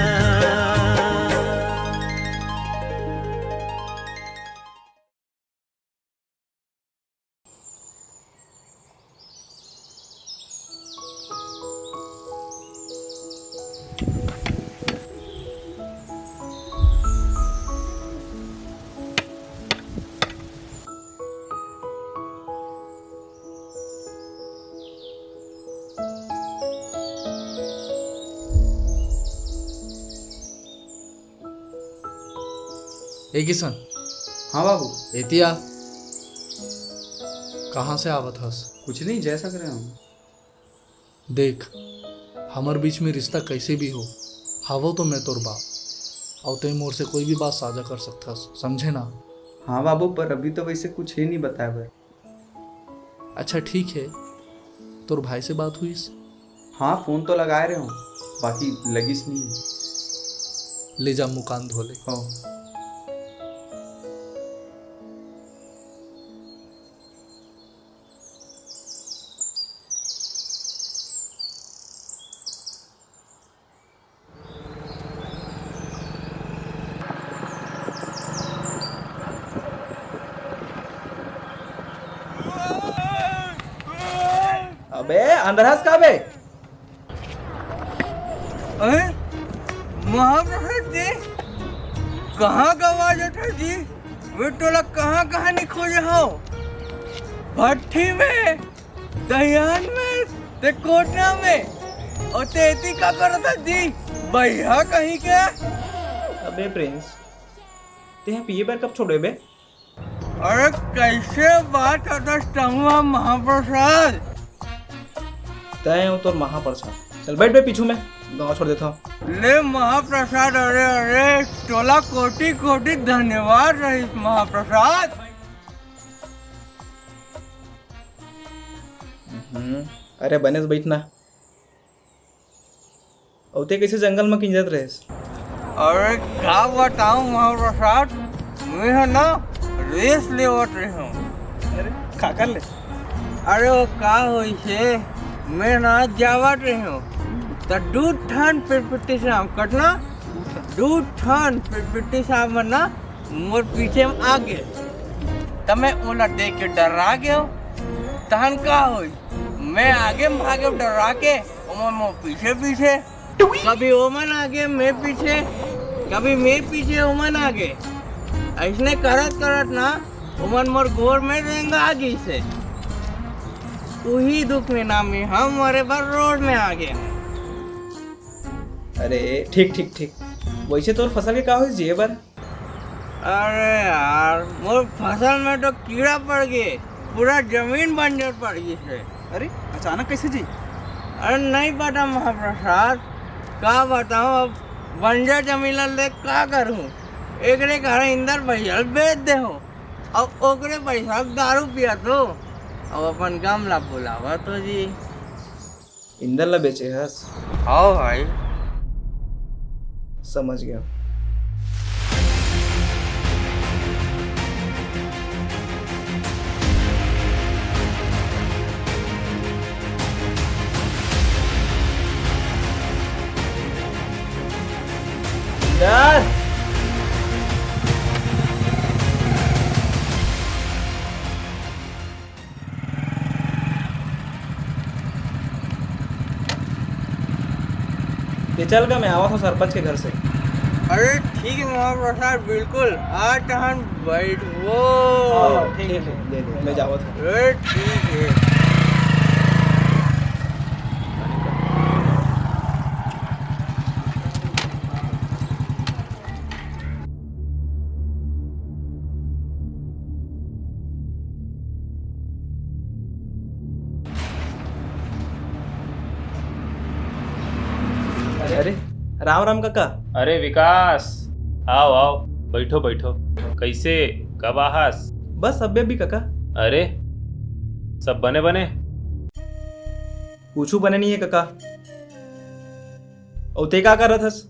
ए किशन। हाँ बाबू। एतिया। कहाँ से आवत हस? कुछ नहीं, जैसा करे हम। देख, हमर बीच में रिश्ता कैसे भी हो, हवो तो मैं तोर बाप, अउ तैं मोर से कोई भी बात साझा कर सकथस, समझे ना? हाँ बाबू, पर अभी तो वैसे कुछ हे नहीं बताए बर। अच्छा ठीक हे, तोर भाई से बात हुईस? हाँ, फोन तो लगाए रहे हो, बाकी लगिस नहीं। ले जा, मुँह कान धो ले। हाँ। अबे, अंदर हस का बे? अरे, महाप्रसाद जी, कहाँ गवा जाता जी? वे टोला कहाँ, कहाँ नहीं खोजे हो? भट्ठी में, दहियान में, ते कोटना में, और ते एती का करता जी? भैया कहीं के? अबे प्रिंस, तें पिए बर कब छोड़े बे? अरे कैसे बात करता टंगवा, महाप्रसाद? तय अउ तोर महाप्रसाद। चल बैठ बे पीछू में, गाँव छोड़ देता हूँ। ले महाप्रसाद, अरे अरे, तोला कोटि कोटि धन्यवाद रहिस महाप्रसाद। हम्म, अरे बने से बैठ ना। अउ ते कइसे जंगल म किंजत रहेस? अरे का बताऊं महाप्रसाद, मैं ह ना रेस लेवत रहेंव। अरे काकर ले? अरे वो का होइसे, मैं ना जावत रहेंव त दू ठन पिरपिट्टी सांप, कतना, दू ठन पिरपिट्टी सांप मन ना मोर पीछे म आ गे, त मैं ओला देख के डरा गेंव। तहन का होइस, मैं आगे म भागेंव डरा के, ओमन मोर पीछे पीछे। कभी ओमन आगे, मैं पीछे, कभी मैं पीछे, ओमन आगे। अइसने करत करत ना ओमन मोर गोड़ में रेंगा गिस हे। उही दुख में ना मैं ह मरे बर रोड में आ गेंव। अरे ठीक ठीक ठीक, वइसे तोर फसल के का होइस जी ए बार? अरे यार, मोर फसल में तो कीड़ा पड़ गे, पूरा जमीन बंजर पड़ गिस हे। अरे अचानक कइसे जी? अरे नहीं पता महाप्रसाद, का बताऊं, अब बंजर जमीन ला ले का करूं? एकरे कारण इंदर भैया ल बेच देंव, अब ओकरे पैसा दारू पियाथंव, अब अपन गम ला भुलावत हों जी। इंदर ला बेचे हस? हव भाई। समझ गेंव। इंदर। ते चल गा, मैं आवत हंव सरपंच के घर से। अरे ठीक हे महाप्रसाद, बिल्कुल, आ तहन बइठबो। हाँ, ठीक हे, ले ले, मैं जावत हंव। अरे ठीक हे। अरे, राम राम कका। अरे विकास, आव आव, बइठो बइठो। कइसे, कब आहस? बस अभी अभी कका। अरे, सब बने बने? कुछू बने नइ हे कका। अउ ते का करत हस?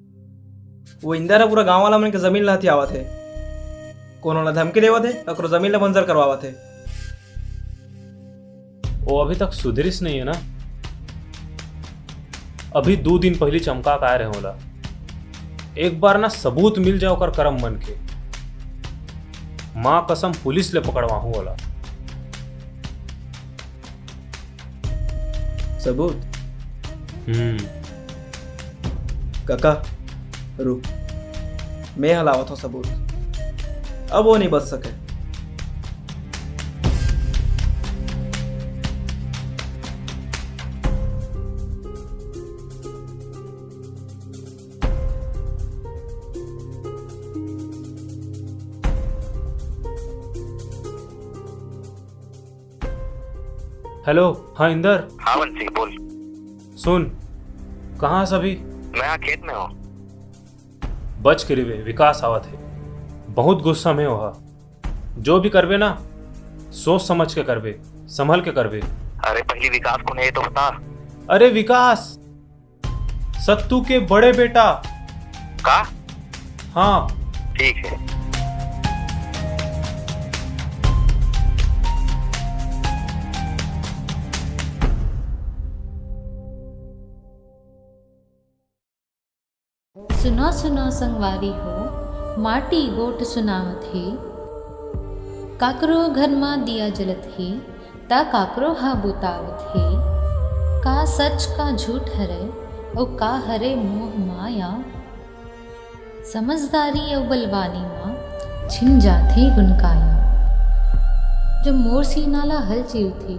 वो इंदर ह पूरा गांव वाला मन के जमीन ला हथियावत हे, कोनो ला धमकी देवत हे, ककरो जमीन ला बंजर करवावत हे। वो अभी तक सुधरिस नइ हे ना। अभी दू दिन पहिली चमका के आय रहेंव ओला। एक बार ना सबूत मिल जाय ओकर करम मन के, माँ कसम पुलिस ले पकड़वाहूं ओला। सबूत? हम्म। कका, रुक, मैं ह लावत हंव सबूत। अब वो नइ बच सके। हेलो, हाँ इंदर। हाँ वंशी, बोल। सुन, कहाँ हस अभी? मैं यहाँ खेत में हंव। बच के रहिबे, विकास आवत हे। बहुत गुस्सा में हे ओहा। जो भी करबे ना, सोच समझ के करबे, संभल के करबे। अरे पहिली विकास कोन हे ये तो बता। अरे विकास, सत्तू के बड़े बेटा। का? हाँ। ठीक हे। सुनव सुनव संगवारी हो, माटी गोठ सुनावत हे। काकरो घर म दिया जलत हे, त काकरो ह बुतावत हे। का सच का झूठ हरय, अउ का हरय मोह माया? समझदारी अउ बलवानी म छिन जाथे गुनकाया। जब मोर सीना ला हल चीरथे,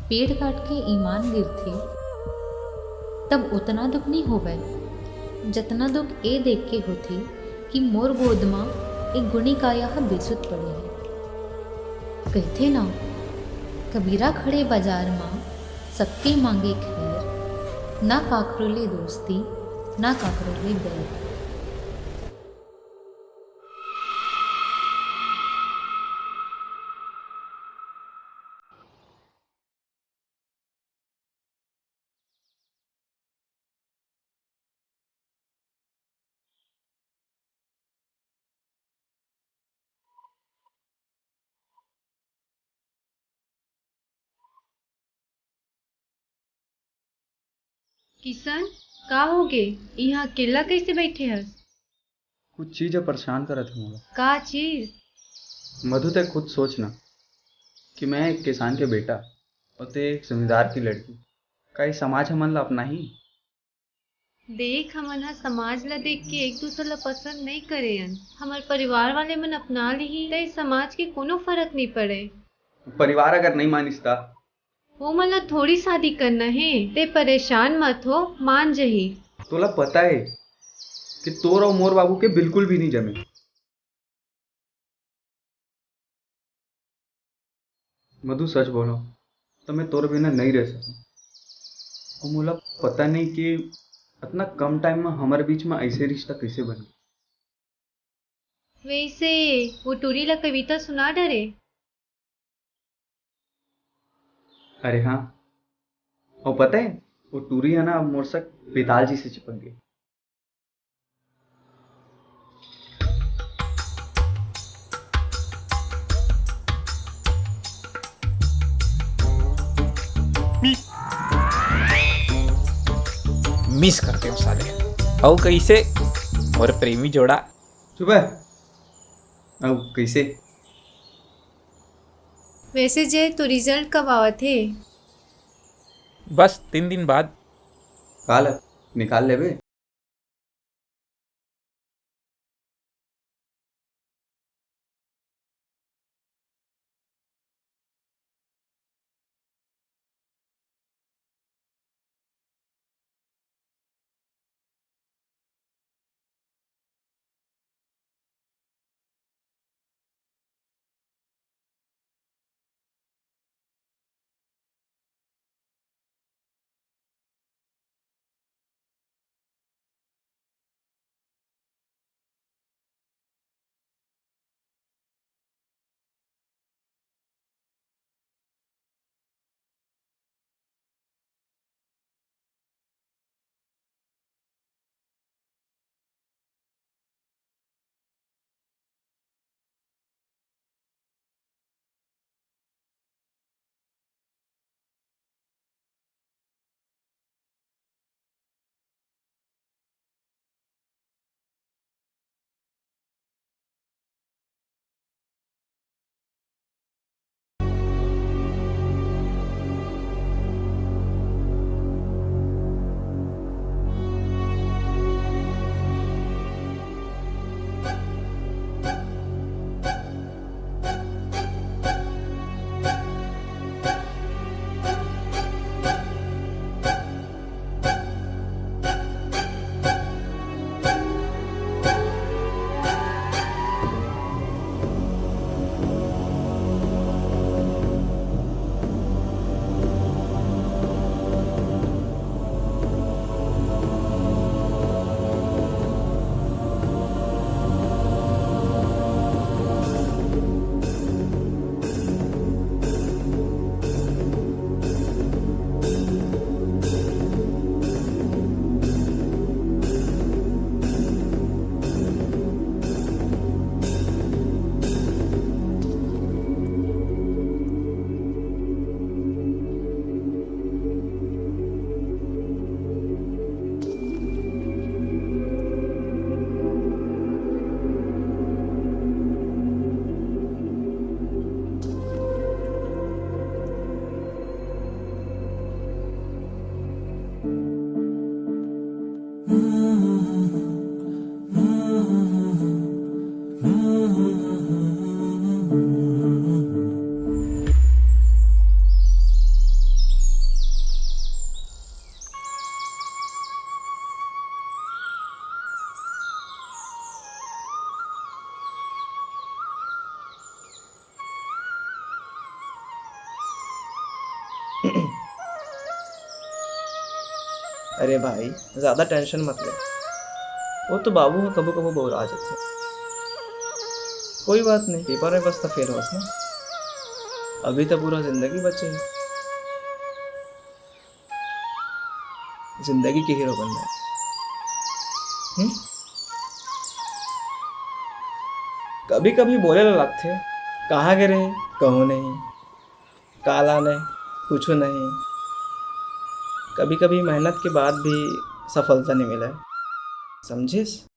पेट काट के ईमान गिरथे, तब ओतना दुख नइ होवय, जतना दुख ए देख के होथे कि मोर गोद म एक गुनी काया ह बेसुध पड़े हे। कहिथे ना, कबीरा खड़े बाजार म सबके मांगे खैर, ना काकरो ले दोस्ती, ना काकरो ले बैर। किशन, का होगे? इहाँ अकेल्ला कइसे बइठे हस? कुछ चीज ह परेशान करत हे मोला। का चीज? मधु, तैं खुद सोच ना कि मैं एक किसान के बेटा अउ तैं एक जमींदार की लड़की, का ये समाज हमन ला अपनाही? देख, हमन ह समाज ला देख के एक दूसर ला पसंद नइ करे हन। हमर परिवार वाले मन अपना लिही, त ए समाज के कोनो फरक नइ पड़े। परिवार अगर नइ मानिस त? वो मन ला थोड़ी शादी करना हे, तैं परेशान मत हो, मान जही। तोला पता हे कि तोर अउ मोर बाबू के बिल्कुल भी नइ जमे। मधु, सच बोलंव त मैं तोर बिना नइ रह सकंव। अउ मोला पता नइ कि अतना कम टाइम म हमर बीच म अइसे रिश्ता कइसे बने। वइसे वो टूरी ला कविता सुना डरे। अरे हाँ, अउ पता हे, वो टूरी ह ना, अब मोर संग बेताल जइसे चिपक गे। मिस करते हो साले। अउ कइसे? मोर प्रेमी जोड़ा। चुप हे। अउ कइसे? वइसे जय, तो रिजल्ट कब आवत हे? बस तीन दिन बाद। काल निकाल लेबे। अरे भाई, ज्यादा tension मत ले। वो तो बाबू ह कभू कभू बौरा जाथे। कोई बात नहीं, paper में बस त fail होस ना। अभी तो पूरा जिंदगी बचे हे। जिंदगी के hero बनना हे। हम्म? कभी कभी बोले ला लगथे, कहाँ गे रहे, कहूँ नहीं। काला ने, कुछु नहीं। कभी-कभी मेहनत के बाद भी सफलता नहीं मिले, समझिस?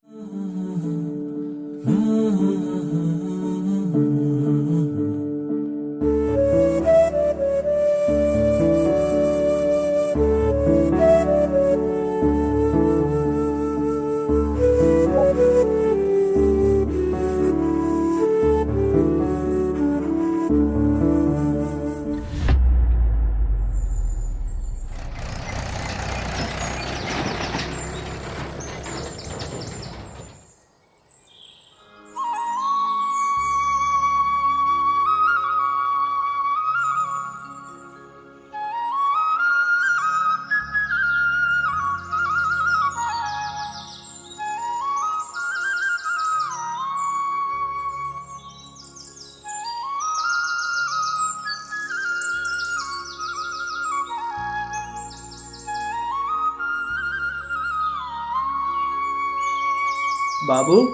बाबू।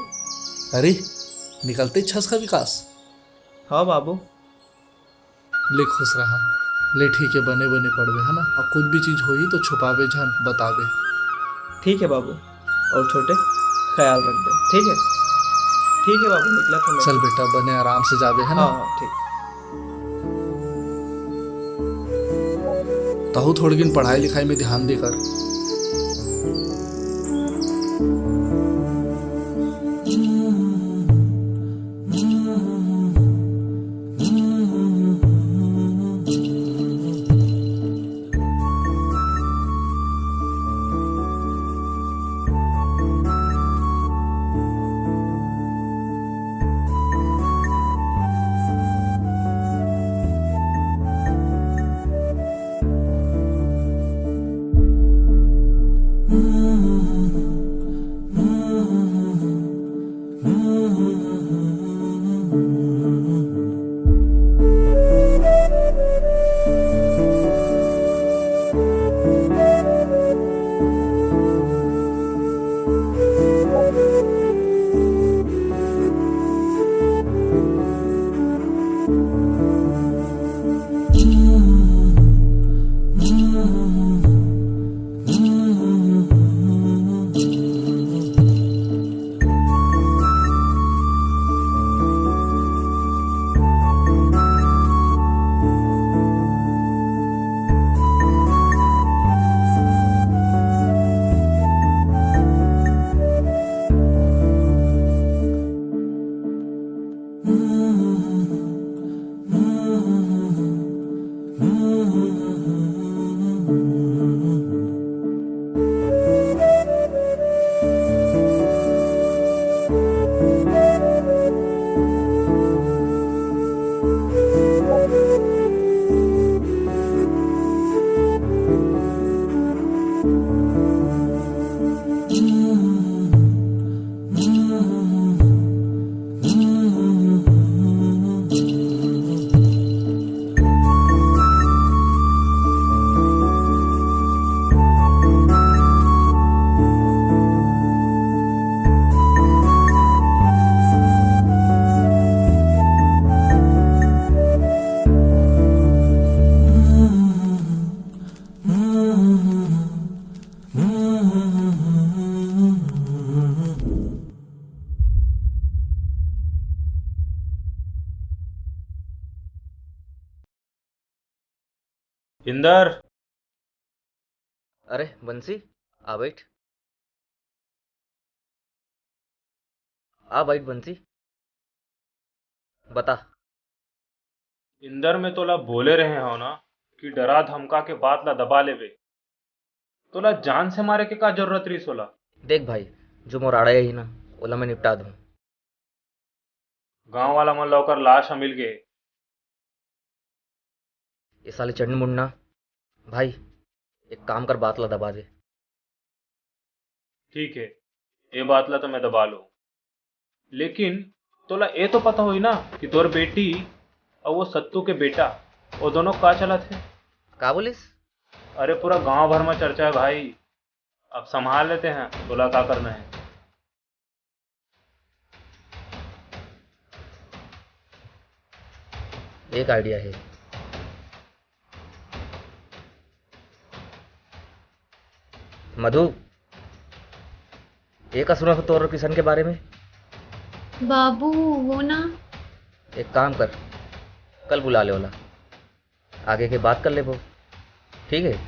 अरे, निकलते छस का विकास। हाँ बाबू। ले खुश रहा। ले ठीक है, बने बने पढ़बे, है ना? और कुछ भी चीज होही तो छुपाबे झन, बताबे। ठीक है बाबू। और छोटे, ख्याल रखबे, ठीक है? ठीक है बाबू, निकलत हँव मैं। चल बेटा, बने आराम से जाबे, है ना? हाँ, हाँ, ठीक। तहू थोड़किन पढ़ाई लिखाई में ध्यान दे कर। इंदर। अरे बंसी, आ बैठ। आ बैठ बंसी, बता। इंदर, मैं तोला बोले रहे हव ना कि डरा धमका के बात ला दबा लेबे। तोला जान से मारे के का जरूरत रहिस ओला? देख भाई, जो मोर आड़े आही ना, ओला मैं निपटा दूं। गांव वाला मन ला ओकर लाश ह मिल गे। ये साले चंड मुंडा। भाई, एक काम कर, बात ला दबा दे। ठीक हे, ये बात ला तो मैं दबा लूँ, लेकिन तोला ये तो पता होही ना कि तोर बेटी अउ वो सत्तू के बेटा, वो दोनों का चलत हे? का बोलिस? अरे, पूरा गांव भर में चर्चा हे भाई। अब संभाल लेते हैं, तोला का करना हे। एक आइडिया हे। मधु, ये का सुना हो तोर किशन के बारे में? बाबू, वो ना। एक काम कर, कल बुला ले ओला, आगे के बात कर लेबो, ठीक हे?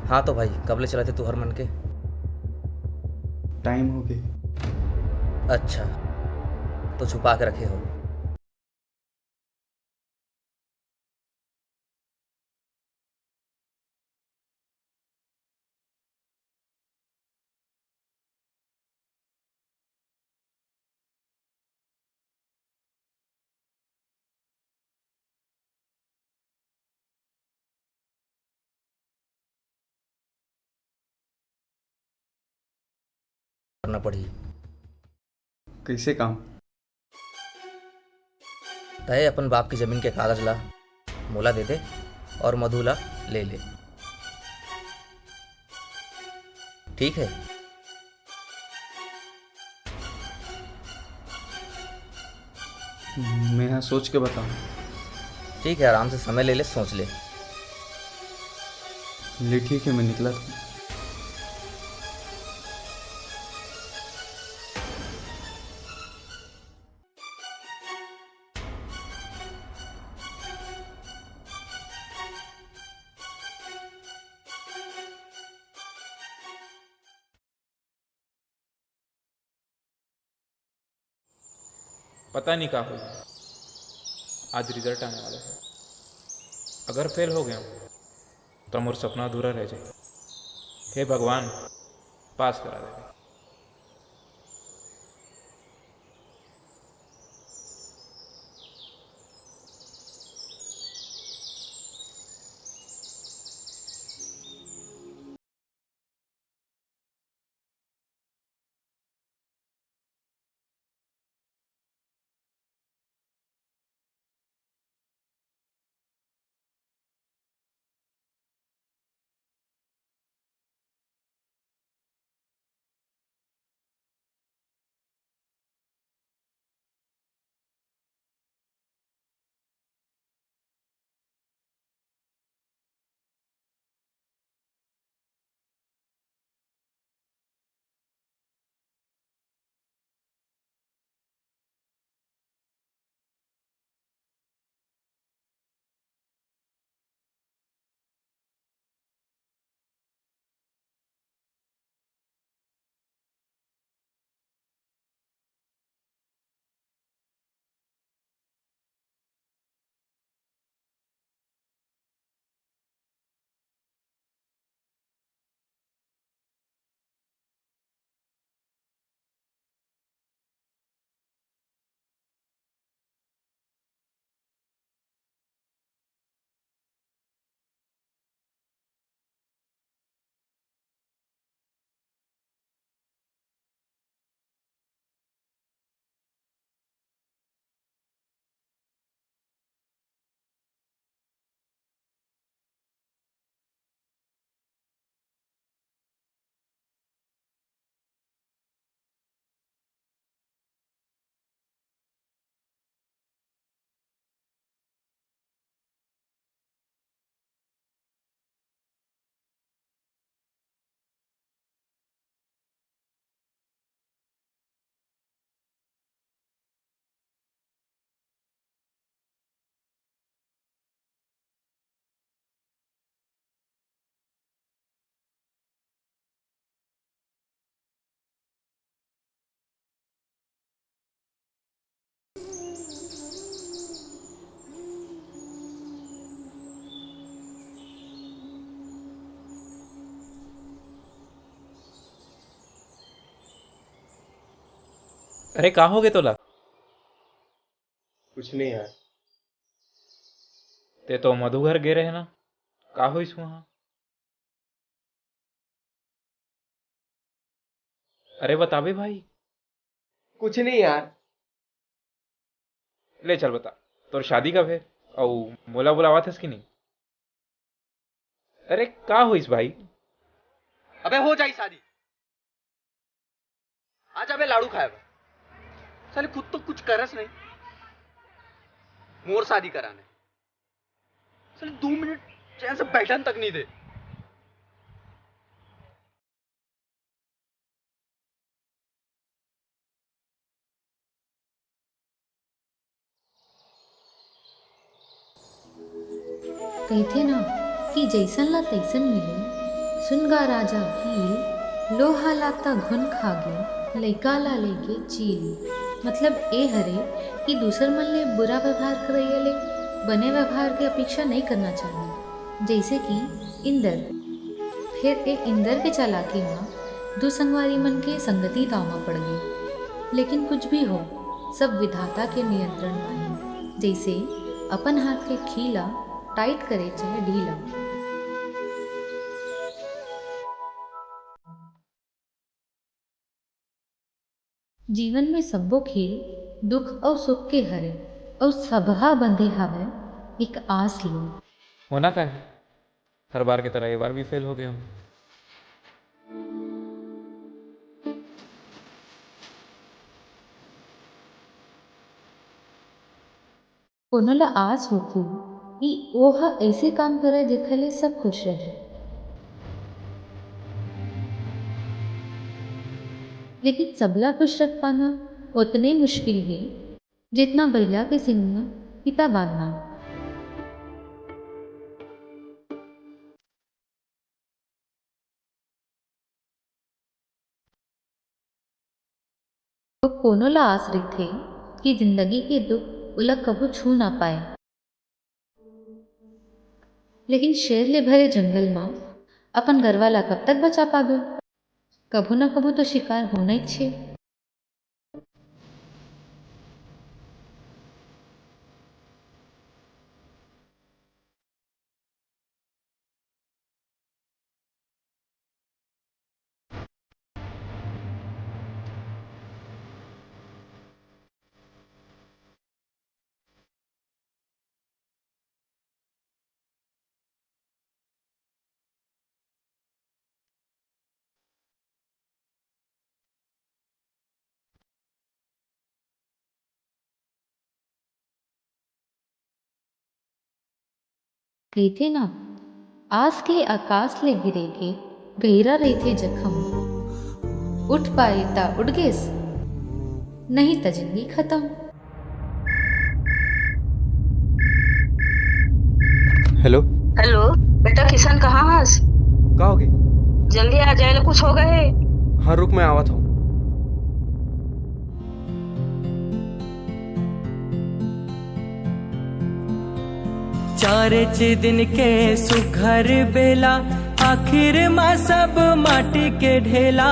हाँ तो भाई, कब ले चलाथे तुहर मन के? टाइम हो गे। अच्छा, तो छुपा के रखे हो। करना पड़ही। कइसे काम? तय अपन बाप के जमीन के कागज ला मोला दे दे और मधु ला ले ले, ठीक है? मैं यहाँ सोच के बताऊँ। ठीक है, आराम से समय ले ले, सोच ले। ले ठीक है, मैं निकला था। पता नहीं का होई, आज रिजल्ट आने वाला है। अगर फेल हो गया तो मोर सपना अधूरा रह जाए। हे भगवान, पास करा दे। अरे, का होगे तोला? कुछ नहीं यार। ते तो मधु घर गे रहे ना, का होइस वहाँ? अरे बताबे भाई। कुछ नहीं यार। ले चल बता, तोर शादी कब हे? अउ मोला बुलावत हस कि नहीं? अरे का होइस भाई? अबे हो जाई शादी। आज अबे लाड़ू खाए बर। साले खुद तो कुछ करस नहीं, मोर शादी कराने। साले दो मिनट चैन से बैठन तक नहीं दे। कहिथे ना कि जइसन ला तइसन मिले। सुन गा राजा भील, लोहा ला त घुन खागे, लइका ला लेके चील। मतलब ए हरे कि दूसर मन ले बुरा व्यवहार करइया ले बने व्यवहार के अपेक्षा नइ करना चाहिए। जइसे कि इंदर। फेर ए इंदर के चालाकी म दू संगवारी मन के संगति दाव म पड़ गे। लेकिन कुछ भी हो, सब विधाता के नियंत्रण म हे। जइसे अपन हाथ के खीला टाइट करे चाहे ढीला। जीवन में सब्बो खेल दुख अउ सुख के हरे, अउ सबहा बंधे हवय एक आस ले। होना का है, हर बार की तरह ये बार भी फेल हो गया हूँ। कोनो ला आस होथे कि ओह अइसे काम करय, जेखर ले सब खुश रहय। लेकिन सबला खुश रख पाना ओतने मुश्किल हे, जेतना बइला के सींग म फीता बांधना। तो कोनो ला आस रहिथे कि जिंदगी के दुख ओला कभू छू ना पाए, लेकिन शेर ले भरे जंगल म अपन गरवा ला कब तक बचा पाबे? कभू ना कभू तो शिकार होना ही छे। कहिथे ना, आस के आकाश ले गिरे के गहिरा रहिथे जखम। उठ पाए त उठ गेस, नहीं त जिंदगी खतम। हेलो। हेलो, बेटा किशन, कहाँ हस? का होगे? जल्दी आ जाए, कुछ हो गए। हाँ, रुक, मैं आवत हूँ। चारेच दिन के सुघर बेला, आखिर मा सब माटी के ढेला।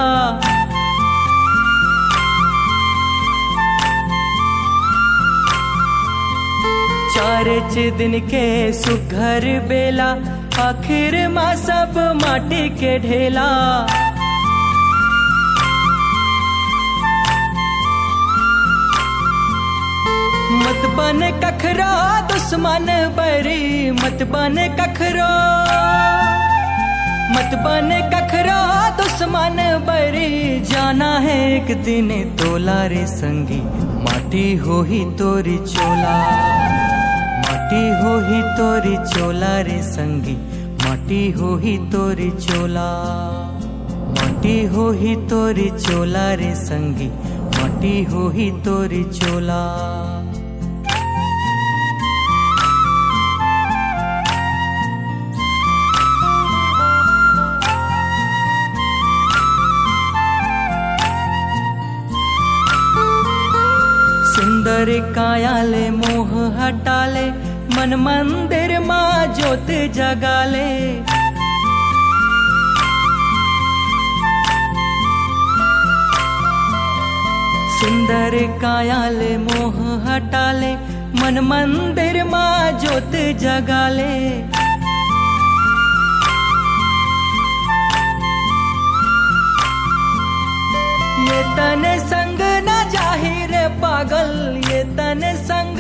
चारेच दिन के सुघर बेला, आखिर मा सब माटी के ढेला। मत बन कखरो दुश्मन बैरी, मत बन कखरो, मत बन कखरो दुश्मन बैरी। जाना है एक दिन तोला रे संगी, माटी होही तोरी चोला, माटी होही तोरी चोला रे संगी, माटी होही तोरी चोला, माटी होही तोरी चोला रे संगी, माटी होही तोरी चोला। सुंदर काया ले मोह हटा ले, मन मंदिर मा जोत जगा ले। इंदर काया ले मोह हटा ले, मन मंदिर मा जोत जगा ले। ये तन संग न जाही रे पागल, ये तन संग,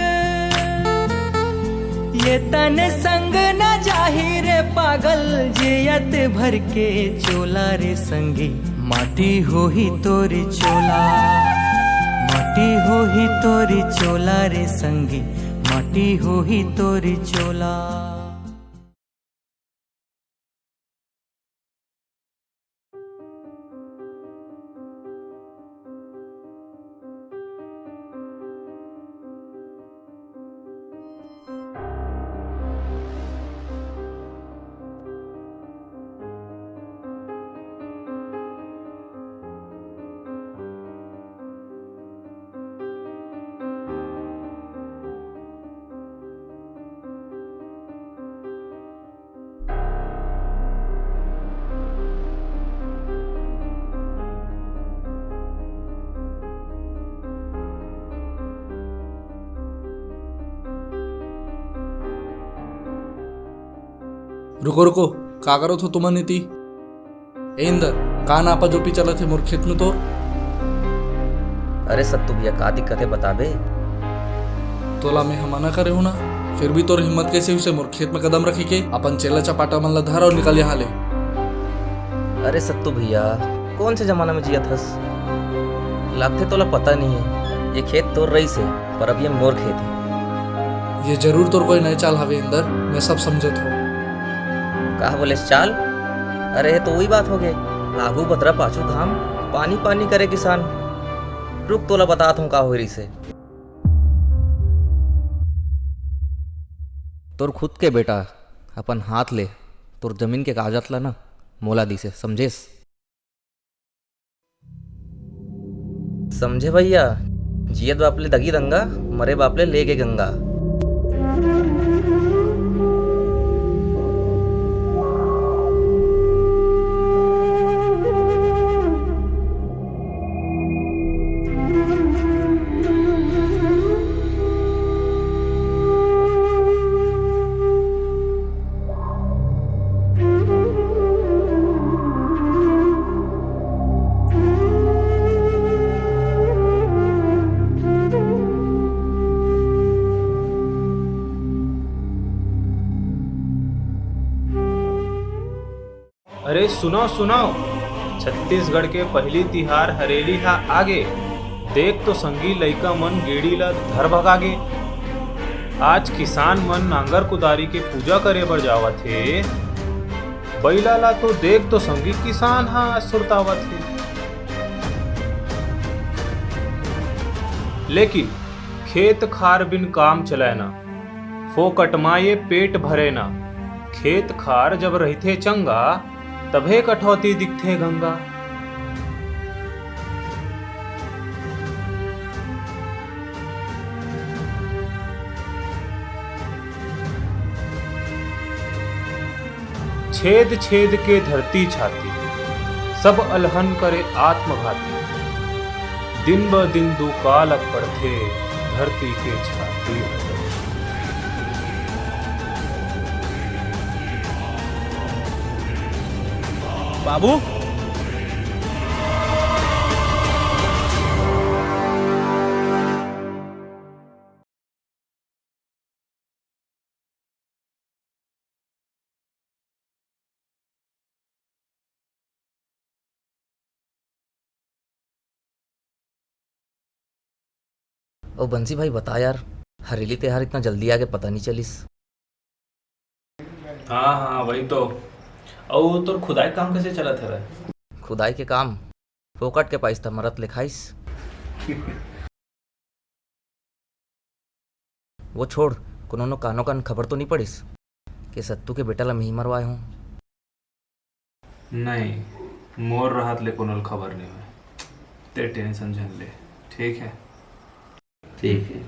ये तन संग न जाही रे पागल, जियत भर के चोला रे संगी, माटी होही तोर चोला, माटी होही तोर चोला रे संगी, माटी होही तोर चोला। रुको, रुको, का करत हो तुमन एती? ए इंदर, का नापा जोपी चलत हे मोर खेत में तोर? अरे सत्तू भैया, का दिक्कत हे बताबे? तोला मैं ह मना करे हूं ना, फिर भी तोर हिम्मत कैसे हुई से मोर खेत में कदम रखे के? अपन चेला चपाटा मन ला धर और निकल यहाँ ले। अरे सत्तू भैया, कौन से जमाना में जियत हस? लागथे तोला पता नहीं है, ये खेत तोर रईस हे, पर अब ये मोर खेत हे। ये जरूर तोर कोई नए चाल हवे इंदर, मैं सब समझत हूँ। का बोले चाल? अरे, ये तो वही बात हो गए, आगू बदरा पाछू घाम, पानी पानी करे किसान। रुक, तोला बतात हूँ का होय रहिसे। तोर खुद के बेटा अपन हाथ ले तोर जमीन के कागजात ला ना मोला दिसे, समझेस? समझे भैया, जियत बाप ले दगी दंगा, मरे बाप ले लेगे गंगा। अरे सुनव, सुनव, छत्तीसगढ़ के पहिली तिहार हरेली हा आगे। देख तो संगी, लइका मन गेड़ी ला धर भगागे। आज किसान मन नांगर कुदारी के पूजा करे बर जावत हे। बइला ला तो देख तो संगी, किसान हा आज सुरतावत हे। लेकिन खेत खार बिन काम चलय ना, फोकट मा ये पेट भरे ना। खेत खार जब रहिथे चंगा, तभे कठौती दिखथे गंगा। छेद छेद के धरती छाती, सब अलहन करे आत्मघाती। दिन ब दिन दुकाल अब पड़थे, धरती के छाती। बाबू, ओ बंसी भाई, बता यार, हरेली त्योहार इतना जल्दी आगे, पता नहीं चलिस। हाँ, हाँ, वही तो। अउ तोर खुदाई काम कैसे चलत हवय? खुदाई के काम फोकट के पाइस त मरत ले खाइस। वो छोड़, कोनो नो कानो कान खबर तो नहीं पड़िस के सत्तू के बेटा ला मिही मरवाए हूँ? नहीं, मोर रहत ले कोनो ल खबर नहीं होय। ते टेंशन झन ले, ठीक है? ठीक है।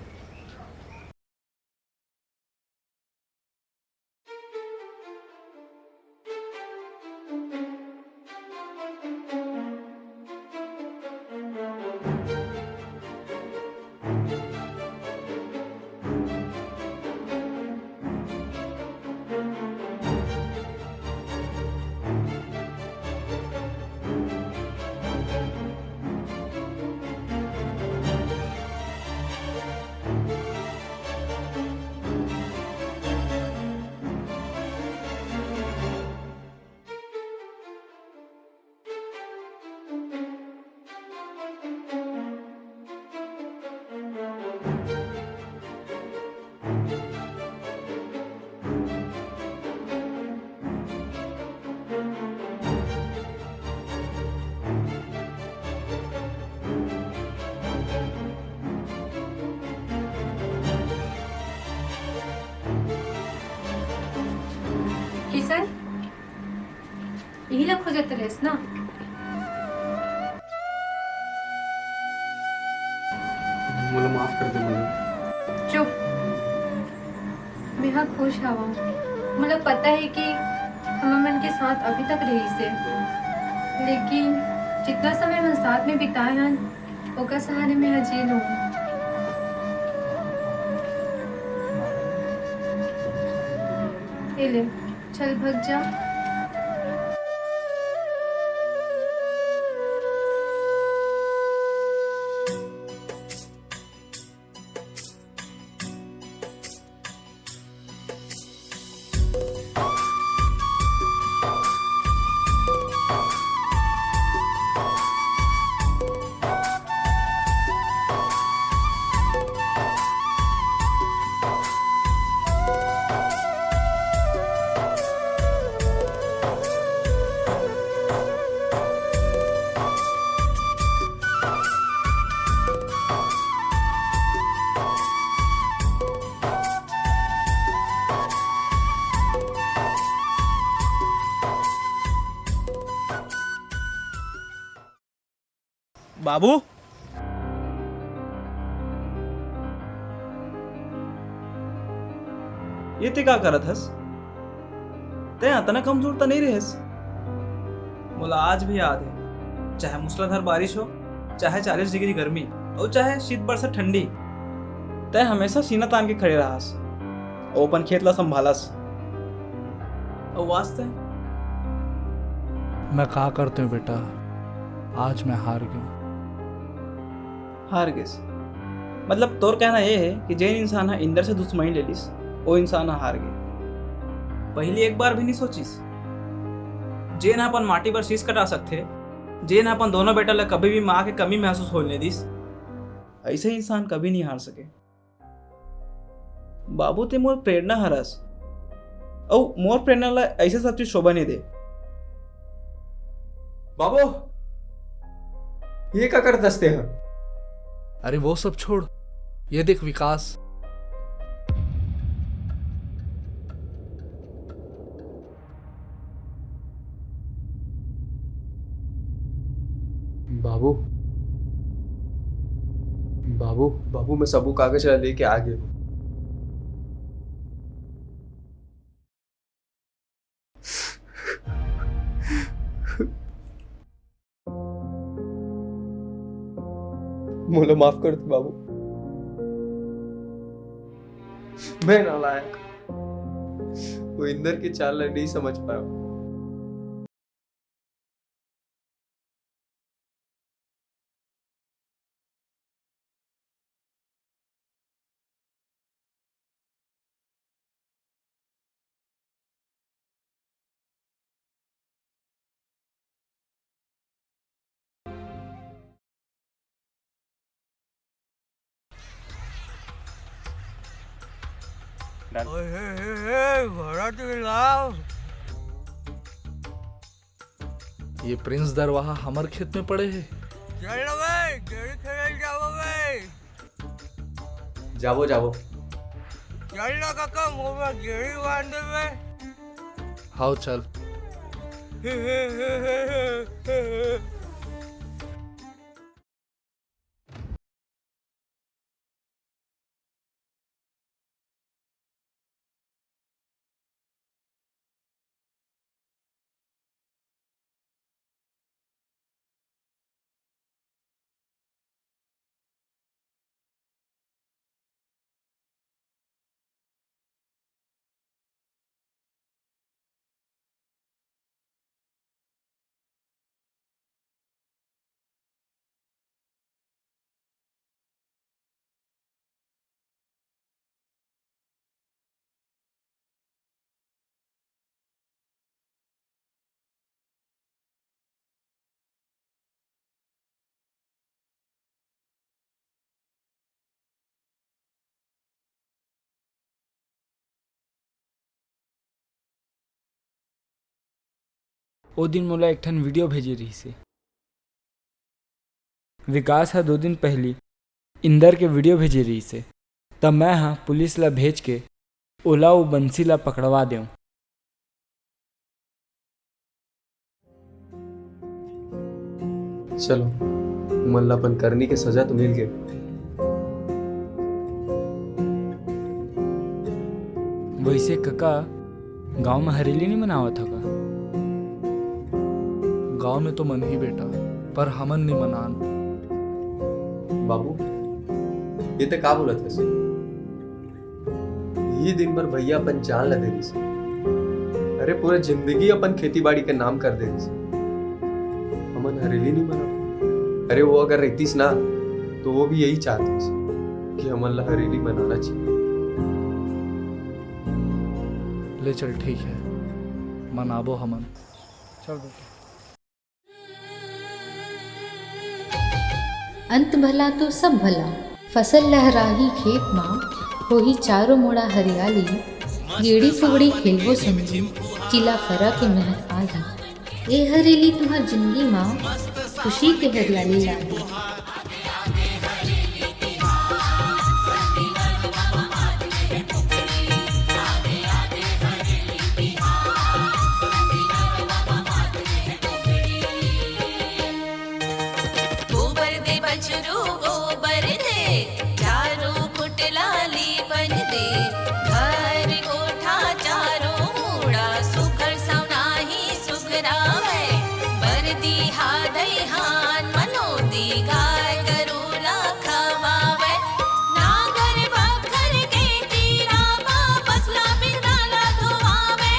ला खोजत रहेस ना। मोला माफ कर दे मनु। चुप। मेहा खुश हवं। मोला पता हे कि हमन मन के साथ अभी तक रहिस हे, लेकिन जितना समय हमन साथ में बिताए हन, ओकर सहारे मेहा जी लूँ। ए ले, चल भग जा। बाबू, ये ते का करत हस? तैं अतना कमजोर त नइ रहेस। मोला आज भी याद हे, चाहे मूसलाधार बारिश हो, चाहे चालीस डिग्री गर्मी, अउ चाहे शीत बरसात ठंडी, तैं हमेशा सीना तान के खड़े रहस। अउ अपन खेत ला संभालस। अउ आज तैं? मैं का करतेंव बेटा, आज मैं हार गेंव। हार गेस? मतलब तोर कहना ये हे कि जेन इंसान ह इंदर से दुश्मनी ले लिस, वो इंसान ह हार गे। पहिली एक बार भी नहीं सोचिस? जेन ह अपन माटी बर शीश कटा सकथे, जेन ह अपन दोनों बेटा ला कभी भी माँ के कमी महसूस होने नइ दिस, ऐसे इंसान कभी नहीं हार सके। बाबू, ते मोर प्रेरणा हरस, अउ मोर प्रेरणा ला ऐसे सब चीज शोभा नहीं दे। बाबू, ये का करत हस तें? अरे वो सब छोड़, ये देख विकास। बाबू, बाबू, बाबू, मैं सबो कागज ला लेके आ गेंव। मोला माफ कर दे बाबू, मैं नालायक, वो इंदर के चाल ला नहीं समझ पाएंव। Done। ओए, हे, हे, हे, घोड़ा तो लाओ। ये प्रिंस दरवाहा हमर खेत में पड़े हे। चल ना बे, गेड़ी खेले जाबो बे। जाबो, जाबो। चल ना काका, मोर बर गेड़ी बांध दे बे। हाव, चल। ओ दिन मोला एक ठन वीडियो भेजे रिहिस हे। विकास ह दो दिन पहिली इंदर के वीडियो भेजे रिहिस हे, त मैं ह पुलिस ला भेज के ओला अउ बंसी ला पकड़वा देंव। चलो, मन ला अपन करनी के सजा तो मिल गए। वैसे कका, गांव में हरेली नहीं मनावत ह का? गांव में तो मन ही बेटा, पर हमन नहीं मनान। बाबू, ये ते का बोलत हस? ये दिन भर भैया अपन जान ला दे दिस। अरे, पूरा जिंदगी अपन खेती बाड़ी के नाम कर दे दिस। हमन हरेली नहीं मना। अरे, वो अगर रहतीस ना, तो वो भी यही चाहतीस कि हमन ला हरेली मनाना चाहिए। ले चल, ठीक है, मनाबो हमन। चल बेटा। अंत भला तो सब भला। फसल लहराही खेत मा, होही चारों मुड़ा हरियाली। गेड़ी फुगड़ी खेलबो संगी, चिला फरा के महक आही। ए हरेली तुहर जिंदगी मा, खुशी के हरियाली लाही। गोबर दे बछरू गोबर दे, चारों खुट ला लीपन दे। घर कोठा चारों मुड़ा, सुघर सौनाही सुघरावै। बरदी हा दईहान मनोदी, गाय गरू ला खवावै। नांगर बखर के तीरा मा, बसला बिंदा ला धोवावै।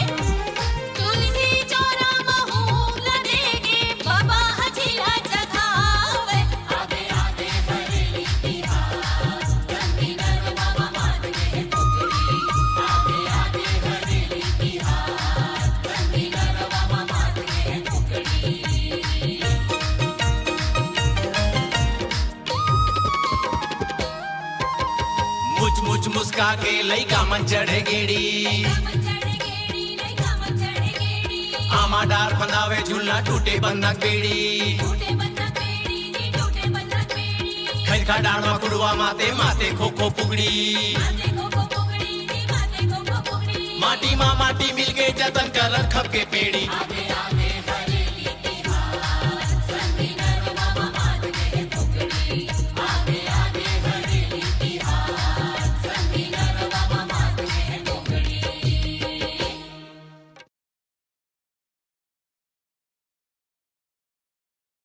तुलसी चौरा महू ला देगे, बाबा हजिला जगावै। मुच मुच मुस्का के लइका मन चढ़े गेड़ी। आमा डार फंदावे झुलना, टूटे बन्नक बेड़ी। खैरखा डार मा कुड़वा माते, माते खो खो पुगड़ी। माटी मा माटी मिल के